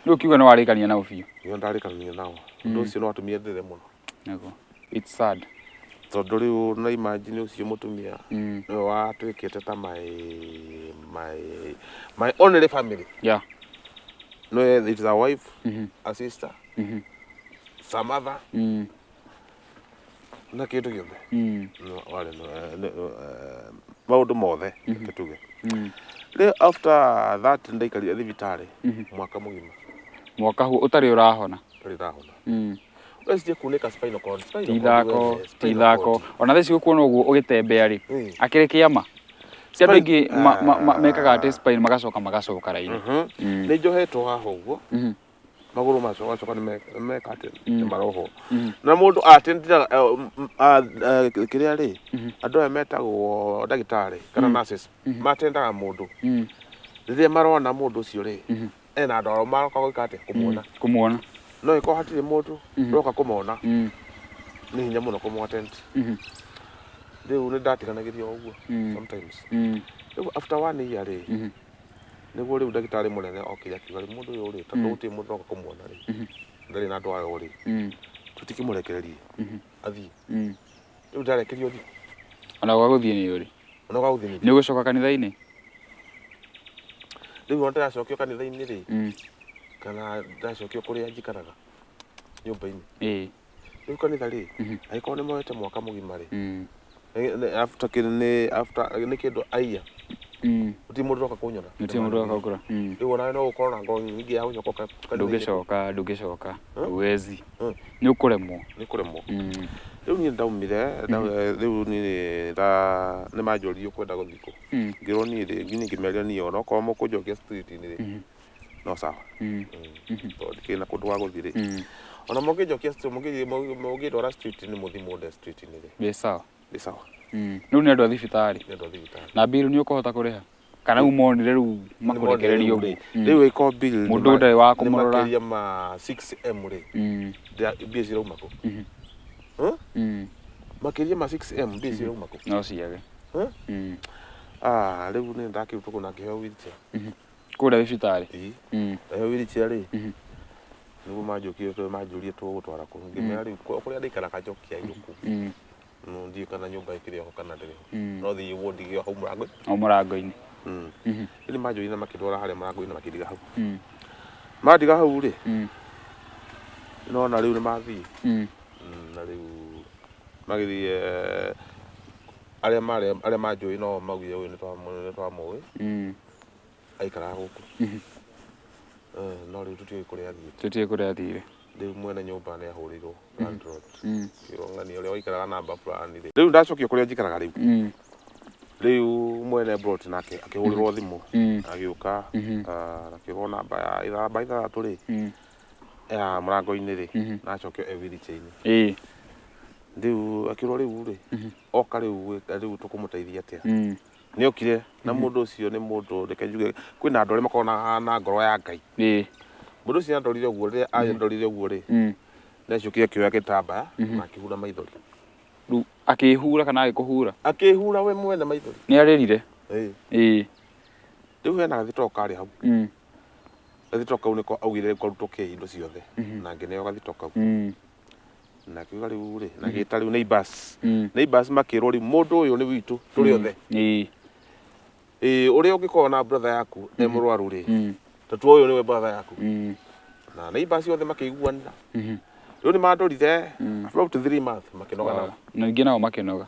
Rĩu ũkiuga nĩ warĩkania nao biũ? Nĩo ndarĩkania nao. Ũndũ ũcio nĩ watũmire ndĩre mũno. Nĩguo, it's sad. Tondũ rĩu na imagine ũcio mũtumia nĩwe watuĩkĩte ta my only family. No, it is a wife, a sister, some other na kĩndũ gĩothe. No, warĩ maũndũ mothe, reke tuge. Rĩu after that ndaikarire thibitarĩ mwaka mũgima. Mwaka huo ũtarĩ ũrahona? Ndarĩ ndahona. Wecirie kunĩka spinal cord. Spinal Ti cord ithako, we, ti spinal ithako. cord. Ona thaa ici gũkuona ũguo ũgĩtembea rĩ, akĩrĩ kĩama. Ti andũ aingĩ mekaga atĩ spine magacoka magacoka raini. Nĩ njohetwo haha ũguo. Magũrũ macio gacoka nĩ meka atĩ nĩ marohwo. Na mũndũ atendiraga kĩrĩa rĩ, andũ aya metagwo ndagĩtarĩ kana nurses matendaga mũndũ. Rĩrĩa marona mũndũ ũcio rĩ, ena andũ arĩa maroka gwĩka atĩa, kũmuona. Kũmuona. No ĩkorwo hatirĩ mũndũ ũroka kũmona, nĩ hinya mũno kũmũ attend. Rĩu nĩ ndatiganagĩrio ũguo sometimes. Rĩu after one year rĩ, nĩguo rĩu ndagĩtarĩ mũnene okire akiuga rĩ, mũndũ ũyũ rĩ, tondũ gũtirĩ mũndũ ũroka kũmuona rĩ, ndarĩ na andũ ayo rĩ, tũtikĩmũrekererie athiĩ. Rĩu ndarekerio thiĩ. Ona gwa gũthiĩ nĩ ũrĩ? Ona gwa gũthiĩ nĩ Nĩ ũgũcoka kanitha-inĩ? Rĩu ona ndĩracokio kanitha-inĩ rĩ, kana ndĩracokio kũrĩa njikaraga nyũmba-inĩ. Rĩu kanitha rĩ, angĩkorwo nĩ moete mwaka mũgima rĩ, after kĩ-, nĩ after nĩ kĩndũ aiya. Gũtirĩ mũndũ ũroka kũnyona. Gũtirĩ mũndũ ũroka gũkũra. Rĩu onawe no ũkorwo na ngoro nyingĩ ya gũcoka kanitha-inĩ. Ndũngĩcoka, ndũngĩcoka. Huwezi. Nĩ ũkũremwo. Nĩ ũkũremwo. Rĩu niĩ ndaumire, rĩu niĩ nĩ manjũririe ũkwenda gũthiĩ kũ. Ngĩrwo niĩ rĩ, niĩ ngĩmeria niĩ ona okorwo mũkũnjokia street-inĩ rĩ, no sawa. Tondũ ndikĩrĩ na kũndũ gwa gũthiĩ rĩ. Ona mũngĩnjokia street, mũngĩndwara street-inĩ mũthiĩ mũnde street-inĩ rĩ. Ndĩ sawa. Ndĩ sawa. Rĩu nĩ andũ a thibitarĩ. Nĩ andũ a thibitarĩ. Na bill nĩ ũkũhota kũrĩha? Kana rĩu monire rĩu makũrekererie ũguo? Rĩu ĩko bill Mũndũ ndarĩ wa kũmũrora. Nĩ makĩria ma 6M rĩ. Mbia cirauma kũ? Makĩria ma 6M mbia cirauma kũ? No ciage. Rĩu nĩ ndakĩrutwo kũu na ngĩheo wheelchair. Kũrĩa thibitarĩ? Ĩĩ. Ndaheo wheelchair rĩ, nĩguo manjũkire tondũ manjũrire tũgũgũtwara kũ. Ngĩmera rĩu kũrĩa ndaikaraga njokia irũkũ. No ndiũĩ kana nyũmba ĩkĩrĩ ho kana ndĩrĩ ho. No thiĩ ũguo ndige hau mũrango-inĩ. O mũrango-inĩ. Rĩu nĩ manjũrire na makĩndwara harĩa mũrango-inĩ na makĩndiga hau. Mandiga hau rĩ, nona rĩu nĩ mathiĩ. Na rĩu magĩthiĩ, arĩa marĩ, arĩa manjũĩ no maugire ũyũ nĩ twamũĩ. Aikaraga gũkũ. No rĩu tũtiũĩ kũrĩa athiĩte. Tũtiũĩ kũrĩa athire. Rĩu mwene nyũmba nĩ ahũrĩirwo landlord. Kĩrwo ng'ania ũrĩa waikaraga namba fulani rĩ. Rĩu ndacokio kũrĩa njikaraga rĩu. Rĩu mwene plot nake akĩhũrĩrwo thimũ. Agĩũka, akĩrwo namba ya namba ithathatũ rĩ. Ya mũrango-inĩ rĩ, na acokio e wheelchair-inĩ. Rĩu akĩrwo rĩu rĩ, oka rĩu, rĩu tũkũmũteithia atĩa? Nĩ okire na mũndũ ũcio nĩ mũndũ, reke njuge, kwĩna andũ arĩa makoragwo na ngoro ya Ngai. Mũndũ ũcio andorire ũguo, rĩrĩa andorire ũguo rĩ, nĩ acokire akĩoya gĩtambaya na akĩhura maithori. Rĩu akĩhura kana agĩkũhura? Akĩhura we mwene maithori. Nĩ arĩrire? Ĩĩ. Rĩu hena gathito karĩ hau. Gathito kau nĩko augire karutwo kĩ indo ciothe. Na ngĩneo gathito kau. Na akiuga rĩu rĩ, na agĩta rĩu neighbors. Neighbors makĩrwo rĩu mũndũ ũyũ nĩ witũ tũrĩ othe. Ĩĩ, ũrĩa ũngĩkorwo na brother yaku e mũrwaru rĩ, ta tua ũyũ nĩwe brother yaku. Na neighbors othe makĩiguanĩra. Rĩu nĩ mandorire about 3 months makĩnoga nao. Na ningĩ nao makĩnoga.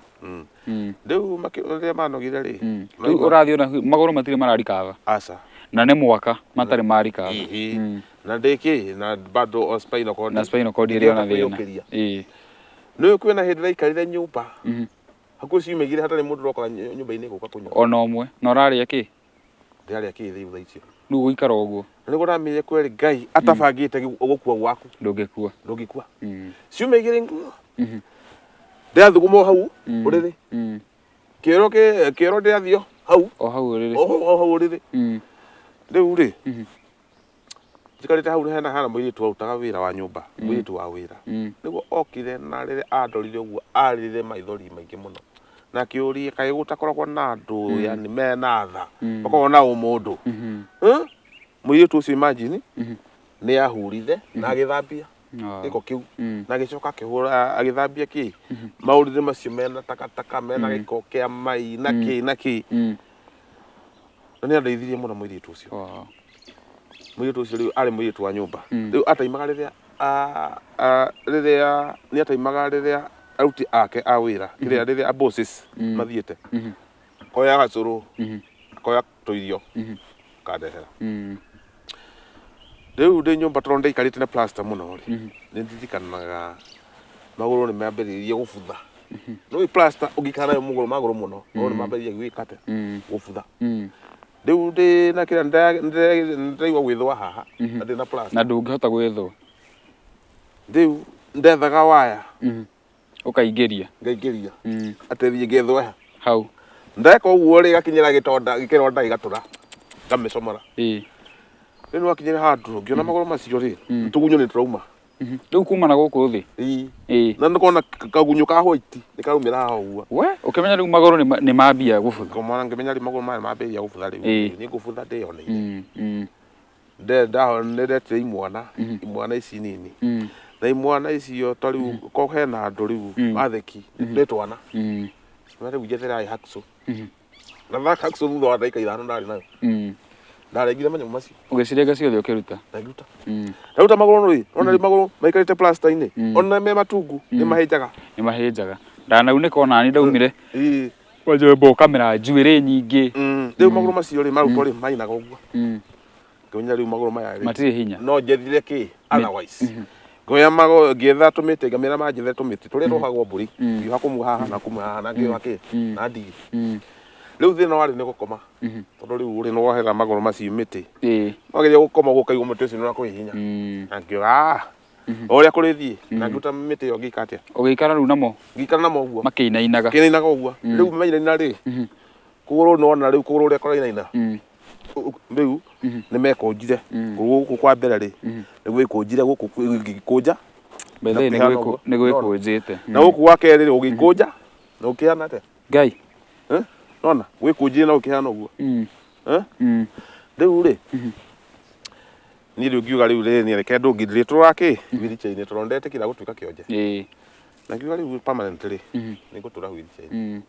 Rĩu rĩrĩa manogire rĩ, Rĩu ũrathiĩ ona magũrũ matirĩ mararikaba. Aca. Na nĩ mwaka matarĩ marikaba. Na ndĩkĩ, na bado o spinal cord. Na spinal cord ĩrĩ ona thĩna. Kwĩyũkĩria. Nĩ kwĩna hĩndĩ ndaikarire nyũmba. Hakuhĩ ciumia igĩrĩ hatarĩ mũndũ ũroka nyũmba-inĩ gũka kũnyua. Ona ũmwe. Na ũrarĩa kĩ? Ndĩrarĩa kĩ rĩu thaa icio? Rĩu gũikara ũguo. Na nĩguo ndamenyire kweri Ngai atabangĩte gũkua gwaku. Ndũngĩkua. Ndũngĩkua. Ciumia igĩrĩ ndĩrathuguma hau ũrĩrĩ. Kĩoro kĩoro ndĩrathio hau. O hau ũrĩrĩ. O hau ũrĩrĩ. Rĩu rĩ, njikarĩte hau hena hana mũirĩtu warutaga wĩra wa nyũmba, mũirĩtu wa wĩra. Nĩguo okire na rĩrĩa andorire ũguo arĩrire maithori maingĩ mũno. Na akĩũria kaĩ gũtakoragwo na andũ, yani mena tha, makoragwo na ũmũndũ. Mũirĩtu ũcio imagine, nĩ ahurire na agĩthambia. Gĩko kĩu na agĩcoka akĩhũra agĩthambia kĩ maũrĩrĩ macio mena takataka mena gĩko kĩa mai na kĩ na kĩ. Na nĩ andeithirie mũno mũirĩtu ũcio. Mũirĩtu ũcio rĩu arĩ mũirĩtu wa nyũmba. Rĩu ataimaga rĩrĩa rĩrĩa nĩ ataimaga rĩrĩa aruti ake a wĩra kĩrĩa rĩrĩa a bosses mathiĩte koya gacũrũ koya tũirio kandehera. Rĩu ndĩ nyũmba tondũ ndaikarĩte na plaster mũno rĩ, nĩ ndirikanaga magũrũ nĩ mambĩrĩirie gũbutha. Nĩũĩ plaster ũngĩikara nayo magũrũ magũrũ mũno, magũrũ nĩ mambĩrĩria gwĩka atĩa? Gũbutha. Rĩu ndĩ na kĩrĩa nĩndĩraigua gwĩthũa haha na ndĩ na plaster. Na ndũngĩhota gwĩthũa. Rĩu ndethaga waya. Ũkaingĩria. Ngaingĩria. Atĩ thiĩ ngethũe hau. Ndeka ũguo rĩ, gakinyĩra gĩtonda gĩkĩronda gĩgatũra ngamĩcomora. Rĩu nĩwakinyĩra handũ ngĩona magũrũ macio rĩ, tũgunyũ nĩ tũrauma. Rĩu kuma na gũkũ thĩ. Na nĩkona kagunyũ ka white nĩ karaumĩra haha ũguo. We ũkĩmenya rĩu magũrũ nĩ mambia gũbutha. Ngomona ngĩmenya rĩu magũrũ maya mambĩrĩria gũbutha rĩu. Nĩ ngũbutha ndĩyoneire. Nĩndetire imwana, imwana ici nini. Na imwana icio ta rĩu ko hena andũ rĩu atheki nĩ twana. Na rĩu njetherai hacksaw. Na hacksaw thutha wa ndagĩka 5 ndarĩ nayo. Ndarengire manyamũ macio. Ũgĩcirenga ciothe ũkĩruta? Ndaruta. Ndaruta magũrũ rĩ, ona rĩ magũrũ maikarĩte plaster-inĩ. Ona me matungu nĩ mahĩnjaga. Nĩ mahĩnjaga. Ndanaunĩka ona niĩ ndaumire. Wajembo ũkamera njuĩrĩ nyingĩ. Rĩu magũrũ macio rĩ marutwo rĩ mainaga ũguo. Ngĩmenya rĩu magũrũ maya rĩ. Matirĩ hinya. No njethire kĩ otherwise. Ngoya magũrũ ngĩetha tũmĩtĩ ngamĩra manjethe tũmĩtĩ tũrĩa twohagwo mbũri. Ngĩoha kũmwe haha na kũmwe haha na ngĩoha kĩ na ndigi. Rĩu thĩna warĩ nĩ gũkoma. Tondũ rĩu ũrĩ nĩwohera magũrũ macio mĩtĩ. Wageria gũkoma ũguo ũkaigua mũtĩ ũcio nĩũrakũhe hinya. Na ngĩuga o ũrĩa kũrĩthiĩ na ngĩruta mĩtĩ ĩyo ngĩka atĩa? Ũgĩikara rĩu namo? Ngĩikara namo ũguo. Makĩinainaga. Makĩinainaga ũguo. Rĩu mainaina rĩ, kũgũrũ nĩwona rĩu kũgũrũ ũrĩa kũrainaina. Rĩu nĩ mekũnjire. Kũgũrũ gũkũ kwa mbere rĩ, nĩ gwĩkũnjire gũkũ gĩkũnja. Mbere nĩ gwĩkũnjĩte. Na gũkũ gwa kerĩ rĩ, ũgĩkũnja na ũkĩhana atĩa? Ngai. Nona gwĩkũnjire na ũkĩhana ũguo. Rĩu rĩ, niĩ rĩu ngiuga rĩu rĩ, niĩ reke ndũngĩrĩtũra kĩ wheelchair-inĩ tondũ ndetĩkĩra gũtuĩka kĩonje. Na ngiuga rĩu permanently nĩ ngũtũra wheelchair-inĩ.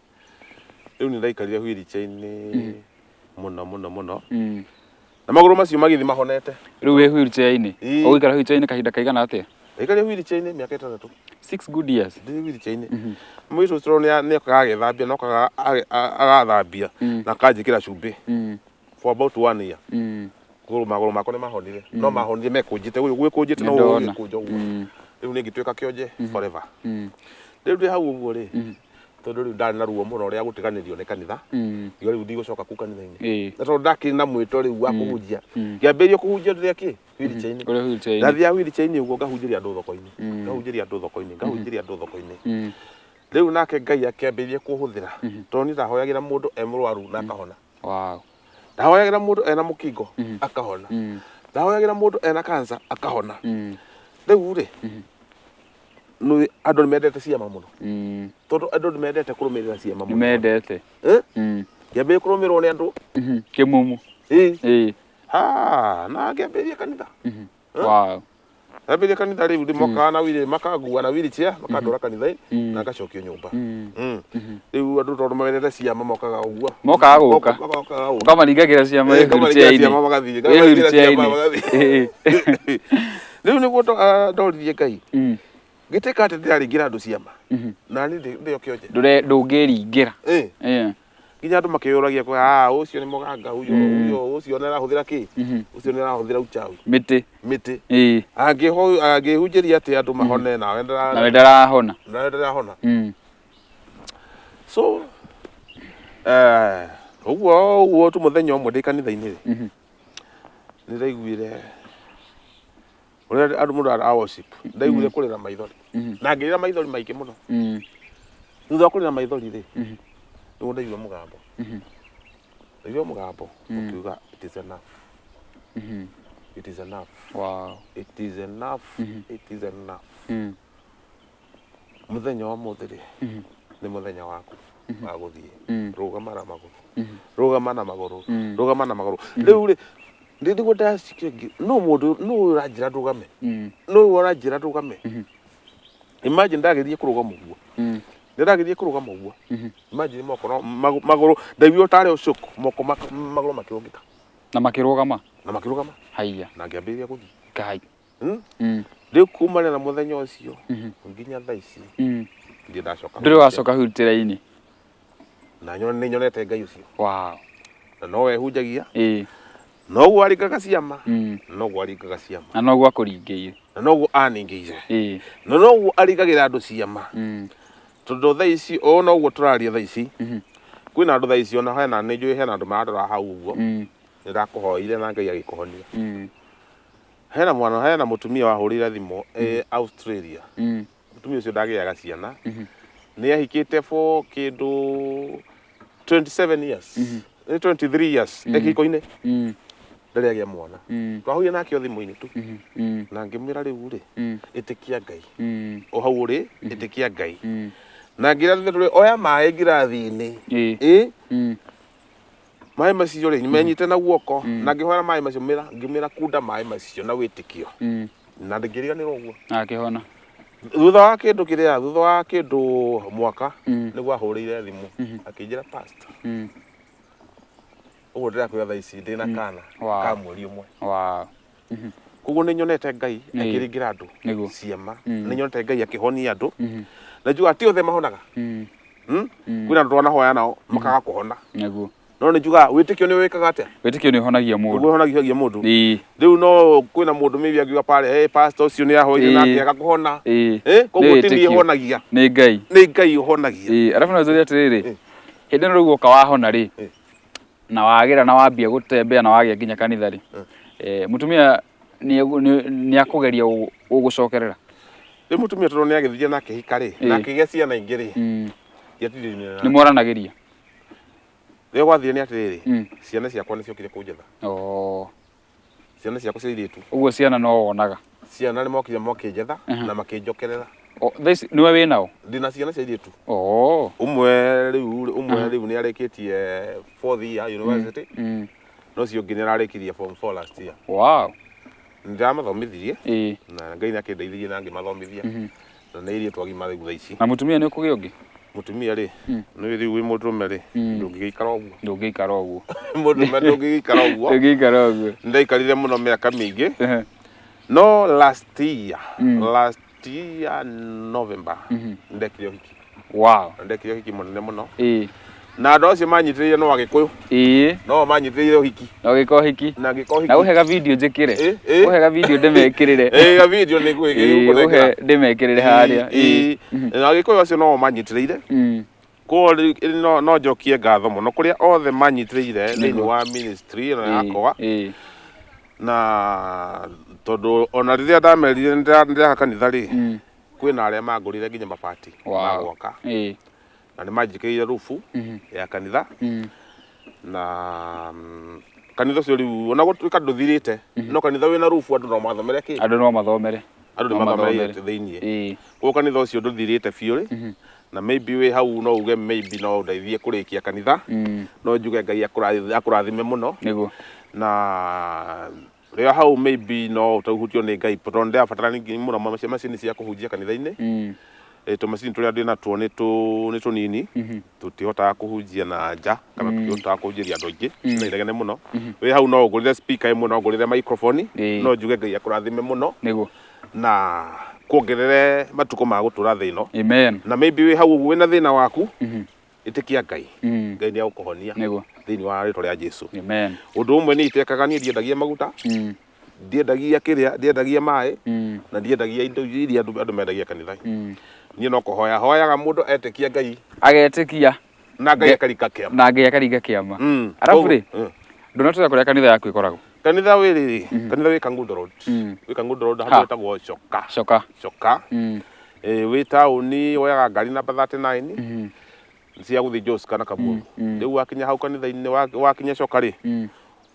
Rĩu nĩ ndaikarire wheelchair-inĩ mũno mũno mũno. Na magũrũ macio magĩthiĩ mahonete. Rĩu wĩ wheelchair-inĩ? Ũgũikara wheelchair-inĩ kahinda kaigana atĩa? Ndaikarire wheelchair-inĩ mĩaka 6. 6 good years. Ndĩ wheelchair-inĩ. Mũirĩtu ũcio nĩ okaga agethambia, na okaga agathambia na akanjĩkĩra cumbĩ for about 1 year. Magũrũ makwa nĩ mahonire. No mahonire mekũnjĩte, gwĩkũnjĩte no gwĩkũnja ũguo. Rĩu nĩ ngĩtuĩka kĩonje forever. Rĩu ndĩ hau ũguo rĩ, tondũ rĩu ndarĩ na ruo mũno rĩa gũtiganĩrio nĩ kanitha. Ngiuga rĩu ndigũcoka kũu kanitha-inĩ. Na tondũ ndakĩrĩ na mwĩto rĩu wa kũhunjia, ngĩambĩrĩria kũhunjia rĩrĩa kĩ wheelchair-inĩ. Ndathiaga wheelchair-inĩ ũguo ngahunjĩria andũ thoko-inĩ. Ngahunjĩria andũ thoko-inĩ, ngahunjĩria andũ thoko-inĩ. Rĩu nake Ngai akĩambĩrĩria kũhũthĩra. Tondũ niĩ ndahoyagĩra mũndũ e mũrwaru na akahona. Ndahoyagĩra mũndũ ena mũkingo akahona. Ndahoyagĩra mũndũ ena cancer akahona. Rĩu rĩ, nĩ andũ nĩ mendete ciama mũno. Tondũ andũ nĩ mendete kũrũmĩrĩra ciama mũno. Nĩ mendete. Ngĩambĩrĩria kũrũmĩrĩrwo nĩ andũ. Kĩmumu. Na ngĩambĩrĩria kanitha. Ngĩambĩrĩria kanitha rĩu ndĩmokaga na wheel, makangua na wheelchair, makandwara kanitha-inĩ, na ngacokio nyũmba. Rĩu andũ tondũ mendete ciama mokaga ũguo. Mokaga gũka. Mokaga gũka. Ũkamaringagĩra ciama wĩ Ngamaringĩra wheelchair-inĩ. ciama magathiĩ. Wĩ Ngamaringĩra ciama wheelchair-inĩ. magathiĩ. Rĩu nĩguo ndoririe Ngai. Ngĩtuĩka atĩ ndĩraringĩra andũ ciama. Na niĩ ndĩ o kĩonje. Ndũngĩringĩra. Nginya andũ makĩyũragia kwa, ũcio nĩ mũganga, ũcio, ũcio nĩ arahũthĩra kĩ? Ũcio nĩ arahũthĩra uchawi. Mĩtĩ. Mĩtĩ. Angĩhunjĩria atĩ andũ mahone nawe Nawe ndarahona. Nawe ndarahona. So, ũguo ũguo tu mũthenya ũmwe ndĩ kanitha-inĩ rĩ. Nĩ ndaiguire ũrĩa andũ mũndũ ara worship. Ndaiguire kũrĩra maithori. Na ngĩrĩra maithori maingĩ mũno. Thutha wa kũrĩra maithori rĩ, nĩguo ndaigua mũgambo. Ndaigua mũgambo ũkiuga it is enough. It is enough. It is enough. It is enough. Mũthenya wa ũmũthĩ rĩ, nĩ mũthenya waku wa gũthiĩ. Rũgama na magũrũ. Rũgama na magũrũ. Rũgama na magũrũ. Rĩu rĩ, Nĩguo ndacikire no mũndũ no ũyũ ũranjĩra ndũgame, no ũyũ ũranjĩra ndũgame. Imagine ndageririe kũrũgama ũguo, nĩ ndageririe kũrũgama ũguo. Imagine moko no magũrũ ndaiguire tarĩ ũcũkũ, moko magũrũ makĩrũngĩka. Na makĩrũgama? Na makĩrũgama. Haiya. Na ngĩambĩrĩria gũthiĩ. Ngai. Rĩu kumania na mũthenya ũcio nginya thaa ici ndirĩ ndacoka. Ndũrĩ wacoka hutĩra-inĩ? Na nĩ nyonete Ngai ũcio. Na nowe hunjagia, noguo aringaga ciama, noguo aringaga ciama. Na noguo akũringĩire. Na noguo aningĩire. Na noguo aringagĩra andũ ciama. Tondũ thaa ici ũũ noguo tũraria thaa ici, kwĩna andũ thaa ici ona hena nĩ njũĩ hena andũ marandora hau ũguo. Nĩ ndakũhoire na Ngai agĩkũhonia. Hena mwana, hena mũtumia wahũrĩire thimũ ĩ Australia. Mũtumia ũcio ndagĩaga ciana. Nĩ ahikĩte for kĩndũ 27 years, nĩ 23 years e kĩhiko-inĩ, ndarĩ agĩa mwana. Twahũrire nake o thimũ-inĩ tu na ngĩmwĩra rĩu rĩ, ĩtĩkia Ngai. O hau ũrĩ, ĩtĩkia Ngai. Na ngĩra rĩ, oya maĩ ngirathi-inĩ. Ĩ maĩ macio rĩ, menyite na guoko, na ngĩhoera maĩ macio, ngĩmĩra kunda maĩ macio na wĩtĩkio, na ndingĩriganĩrwo ũguo. Na akĩhona? Thutha wa kĩndũ kĩrĩa, thutha wa kĩndũ mwaka, nĩguo ahũrĩire thimũ akĩnjĩra, "Pastor, ũguo ndĩrakwĩra thaa ici ndĩna kana ka mweri 1." Koguo nĩ nyonete Ngai akĩringĩra andũ ciama. Nĩ nyonete Ngai akĩhonia andũ, na njugaga ti othe mahonaga. Kwĩna andũ twanahoya nao makaga kũhona. No nĩ njugaga wĩtĩkio nĩ wĩkaga atĩa? Wĩtĩkio nĩ ũhonagia mũndũ. Nĩguo ũhonagia mũndũ. Rĩu no kwĩna mũndũ maybe angiuga pale, "Hey, pastor ũcio nĩ ahoire na akĩaga kũhona." Koguo Nĩ ti niĩ wĩtĩkio. honagia. Nĩ Ngai. Nĩ Ngai ũhonagia. Arabu no njũrie atĩrĩrĩ, hĩndĩ ĩno rĩu woka wahona rĩ, na wagĩra na wambia gũtembea na wagĩa nginya kanitha rĩ, mũtumia nĩ akũgeria gũgũcokerera? Rĩu mũtumia tondũ nĩ agĩthiire na akĩhika rĩ, na akĩgĩa ciana ingĩ rĩ, ndiatindanire Nĩ nake. mwaranagĩria? Rĩrĩa gwathire nĩ atĩrĩrĩ, ciana ciakwa nĩ ciokire kũnjetha. Ciana ciakwa cia airĩtu. Ũguo ciana no wonaga? Ciana nĩ mokire makĩnjetha na makĩnjokerera. O, thaa ici nĩwe wĩ nao? Ndĩna ciana cia airĩtu. Ũmwe rĩu, ũmwe rĩu nĩ arĩkĩtie fourth year university, no ũcio ũngĩ nĩ ararĩkirie form 4 last year. Nĩ ndĩramathomithirie na Ngai nĩ akĩndeithirie na ngĩmathomithia, na nĩ airĩtu agima rĩu thaa ici. Na mũtumia nĩ ũkũgĩa ũngĩ? Mũtumia rĩ, nĩ rĩu wĩ mũndũrũme rĩ, ndũngĩgĩikara ũguo. Ndũngĩikara ũguo. Mũndũrũme ndũngĩgĩikara ũguo. Ndũngĩikara ũguo. Ndaikarire mũno mĩaka mĩingĩ, no last year, last year November, ndekire ũhiki. Na ndekire ũhiki mũnene mũno, na andũ acio manyitĩrĩire no Agĩkũyũ. No manyitĩrĩire ũhiki. Na ũgĩka ũhiki? Na ngĩka ũhiki. Na ũhe ga video njĩkĩre. Ĩ. Ũhe ga video ndĩmekĩrĩre. Ĩ, ga video nĩ Ũhe ngũkũnengera. ndĩmekĩrĩre harĩa. Na Agĩkũyũ acio no manyitĩrĩire. Koguo rĩu no njokie ngatho mũno kũrĩa othe manyitĩrĩire thĩinĩ wa ministry ĩno yakwa, na tondũ ona rĩrĩa ndamerire nĩ ndĩraka kanitha rĩ, kwĩna arĩa mangũrire nginya mabati ma gwaka, na nĩ manjĩkĩrĩire rufu ya kanitha. Na kanitha ũcio rĩu ona gũtuĩka ndũthirĩte, no kanitha wĩna rufu andũ no mathomere kĩ? Andũ no mathomere. Andũ nĩ No mathomeire mathomere. thĩiniĩ. Koguo kanitha ũcio ndũthirĩte biũ rĩ, na maybe wĩ hau no uge maybe no ũndeithie kũrĩkia kanitha. No njuge Ngai akũrathime mũno. Na rĩo hau maybe no ũtahutio nĩ Ngai, tondũ ndĩrabatara ningĩ mũno macini cia kũhunjia kanitha-inĩ. Tũmacini tũrĩa ndĩ natuo nĩ tũnini, tũtihotaga kũhunjia na nja kana tũtihotaga kũhunjĩria andũ aingĩ na inegene mũno. Wĩ hau no ũngũrĩre speaker ĩmwe, no ũngũrĩre microphone. No njuge Ngai akũrathime mũno na kuongerere matukũ ma gũtũra thĩ ĩno. Amen. Na maybe wĩ hau ũguo wĩna thĩna waku, ĩtĩkia Ngai, Ngai nĩ agũkũhonia thĩinĩ wa rĩtwa rĩa Jesu. Amen. Ũndũ ũmwe niĩ itekaga, niĩ ndiendagia maguta, ndiendagia kĩrĩa, ndiendagia maĩ, na ndiendagia indo iria andũ mendagia kanitha. Niĩ no kũhoya hoyaga mũndũ etĩkia Ngai. Agetĩkia. Na Ngai akarika kĩama. Na Ngai akaringa kĩama. Arabu rĩ, ndũnatwĩra kũrĩa kanitha yaku ĩkoragwo? Kanitha wĩ rĩrĩ, kanitha wĩ Kangundo Road. Wĩ Kangundo Road, handũ hetagwo Coka. Coka. Coka. Wĩ taũni, woyaga ngari namba 39 cia gũthiĩ Joska na Kamulu. Rĩu wakinya hau kanitha-inĩ, wakinya Coka rĩ,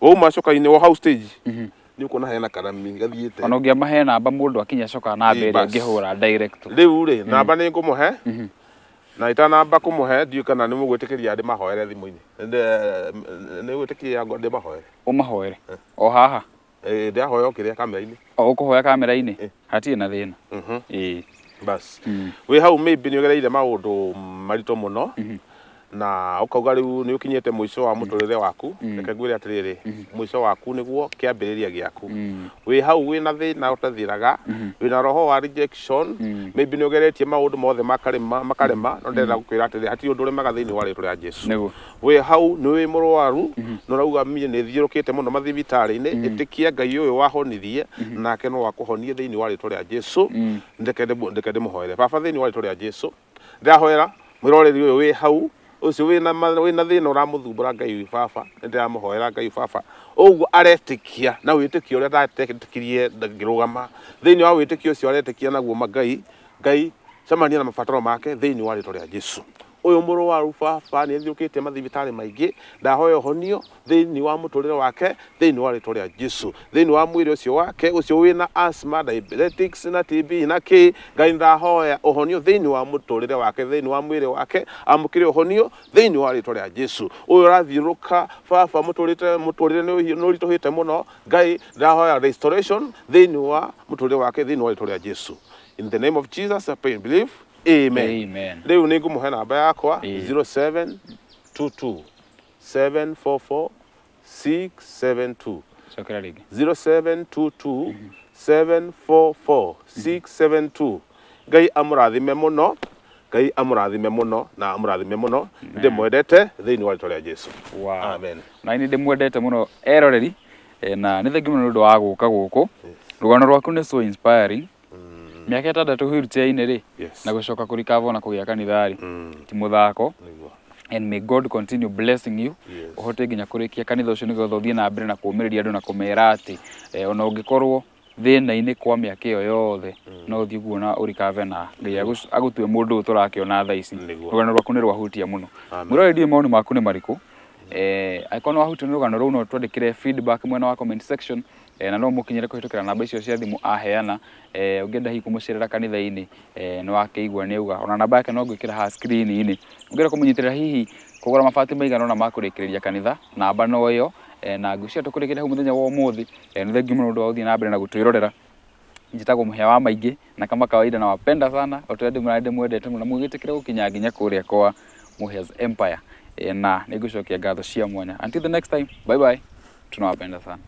wauma Coka-inĩ wo hau stage nĩ ũkuona hena karami gathiĩte. Ona ũngĩamahe namba mũndũ akinya Coka, namba ĩrĩa Bas. ĩngĩhũra direct. Rĩu rĩ, namba nĩ ngũmũhe. Na itanamba kũmũhe, ndiũĩ kana nĩ mũgwĩtĩkĩria ndĩmahoere thimũ-inĩ. Nĩ gwĩtĩkĩria ndĩmahoere? Ũmahoere o haha? Eh, ndĩrahoya o kĩrĩa kamera-inĩ. O ũkũhoya kamera-inĩ? Hatirĩ na thĩna. Ĩĩ. Bas, wĩ hau maybe nĩ ũgereire maũndũ maritũ mũno na ũkauga rĩu nĩ ũkinyĩte mũico wa mũtũrĩre waku. Reke ngwĩre atĩrĩrĩ, mũico waku nĩguo kĩambĩrĩria gĩaku. Wĩ hau wĩna thĩna ũtathiraga, wĩna roho wa rejection, maybe nĩ ũgeretie maũndũ mothe makarema makarema, no ndĩrenda gũkwĩra atĩrĩrĩ, hatirĩ ũndũ ũremaga thĩinĩ wa rĩtwa rĩa Jesu. Wĩ hau nĩ wĩ mũrwaru na ũrauga niĩ nĩ thiũrũkĩte mũno mathibitarĩ-inĩ, ĩtĩkia Ngai ũyũ wahonirie nake no akũhonie thĩinĩ wa rĩtwa rĩa Jesu. Ndeke ndĩmũhoere. Baba, thĩinĩ wa rĩtwa rĩa Jesu, ndĩrahoera mwĩroreri ũyũ wĩ hau, ũcio wĩna wĩna thĩna ũramũthumbũra. Ngai Baba, nĩ ndĩramũhoera. Ngai Baba, ũguo aretĩkia na wĩtĩkio ũrĩa ndetĩkirie ngĩrũgama, thĩinĩ wa wĩtĩkio ũcio aretĩkia naguo ma Ngai, Ngai cemania na mabataro make thĩinĩ wa rĩtwa rĩa Jesu. Ũyũ mũrwaru, Baba, nĩ athiũkĩte mathibitarĩ maingĩ, ndahoya ũhonio thĩinĩ wa mũtũrĩre wake thĩinĩ wa rĩtwa rĩa Jesu, thĩinĩ wa mwĩrĩ ũcio wake, ũcio wĩna asthma, diabetics na TB na kĩ. Ngai, ndahoya ũhonio thĩinĩ wa mũtũrĩre wake, thĩinĩ wa mwĩrĩ wake, amũkĩre ũhonio thĩinĩ wa rĩtwa rĩa Jesu. Ũyũ ũrathiũrũka, Baba, mũtũrĩre mũtũrĩre nĩ ũritũhĩte mũno, Ngai, ndahoya restoration thĩinĩ wa mũtũrĩre wake thĩinĩ wa rĩtwa rĩa Jesu. In the name of Jesus I pray and believe, amen. Amen. Rĩu nĩ ngũmũhe namba yakwa, 0722 744 672. Cokera rĩngĩ. 0722 744 672. Ngai amũrathime mũno, Ngai amũrathime mũno na amũrathime mũno. Ndĩmwendete thĩinĩ wa rĩtwa rĩa Jesu. Amen. Na nĩ ndĩmwendete mũno eroreri, na nĩ thengiũ mũno nĩ ũndũ wa gũka gũkũ. Rũgano rwaku nĩ so inspiring. Mĩaka 6 wheelchair-inĩ rĩ, na gũcoka kũrikavwo na kũgĩa kanitha rĩ, ti mũthako. And may God continue blessing you, ũhote nginya kũrĩkia kanitha ũcio nĩgetha ũthiĩ na mbere na kũũmĩrĩria andũ na kũmera atĩ ona ũngĩkorwo thĩna-inĩ kwa mĩaka ĩyo yothe, no ũthiĩ ũguo na ũrikave na Ngai agũtue mũndũ ũyũ tũrakĩona thaa ici. Rũgano rwaku nĩ rwahutia mũno. Mwĩroreri, ndiũĩ mawoni maku nĩ marĩkũ. Angĩkorwo nĩ wahutio nĩ rũgano rũu, no twandĩkĩre feedback mwena wa comment section, na no mũkinyĩre kũhĩtũkĩra namba icio cia thimũ aheana. Ũngĩenda hihi kũmũcerera kanitha-inĩ, nĩ wakĩigua nĩ auga ona namba yake no ngwĩkĩra haha screen-inĩ. Ũngĩenda kũmũnyitĩrĩra hihi kũgũra mabati maigana ũna ma kũrĩkĩrĩria kanitha, namba no ĩyo. Na ngwĩciria tũkũrĩkĩria hau mũthenya wa ũmũthĩ. Nĩ thengiũ mũno nĩ ũndũ wa gũthiĩ na mbere na gũtwĩrorera. Njĩtagwo Mũhĩa wa Maingĩ na kama kawaida nawapenda sana o ta ũrĩa ndĩmwendete mũno, na mũgĩtĩkĩre gũkinya nginya kũrĩa kwa Mũhĩa's Empire. Na nĩ ngũcokia ngatho cia mwanya. Until the next time, bye bye, tunawapenda sana.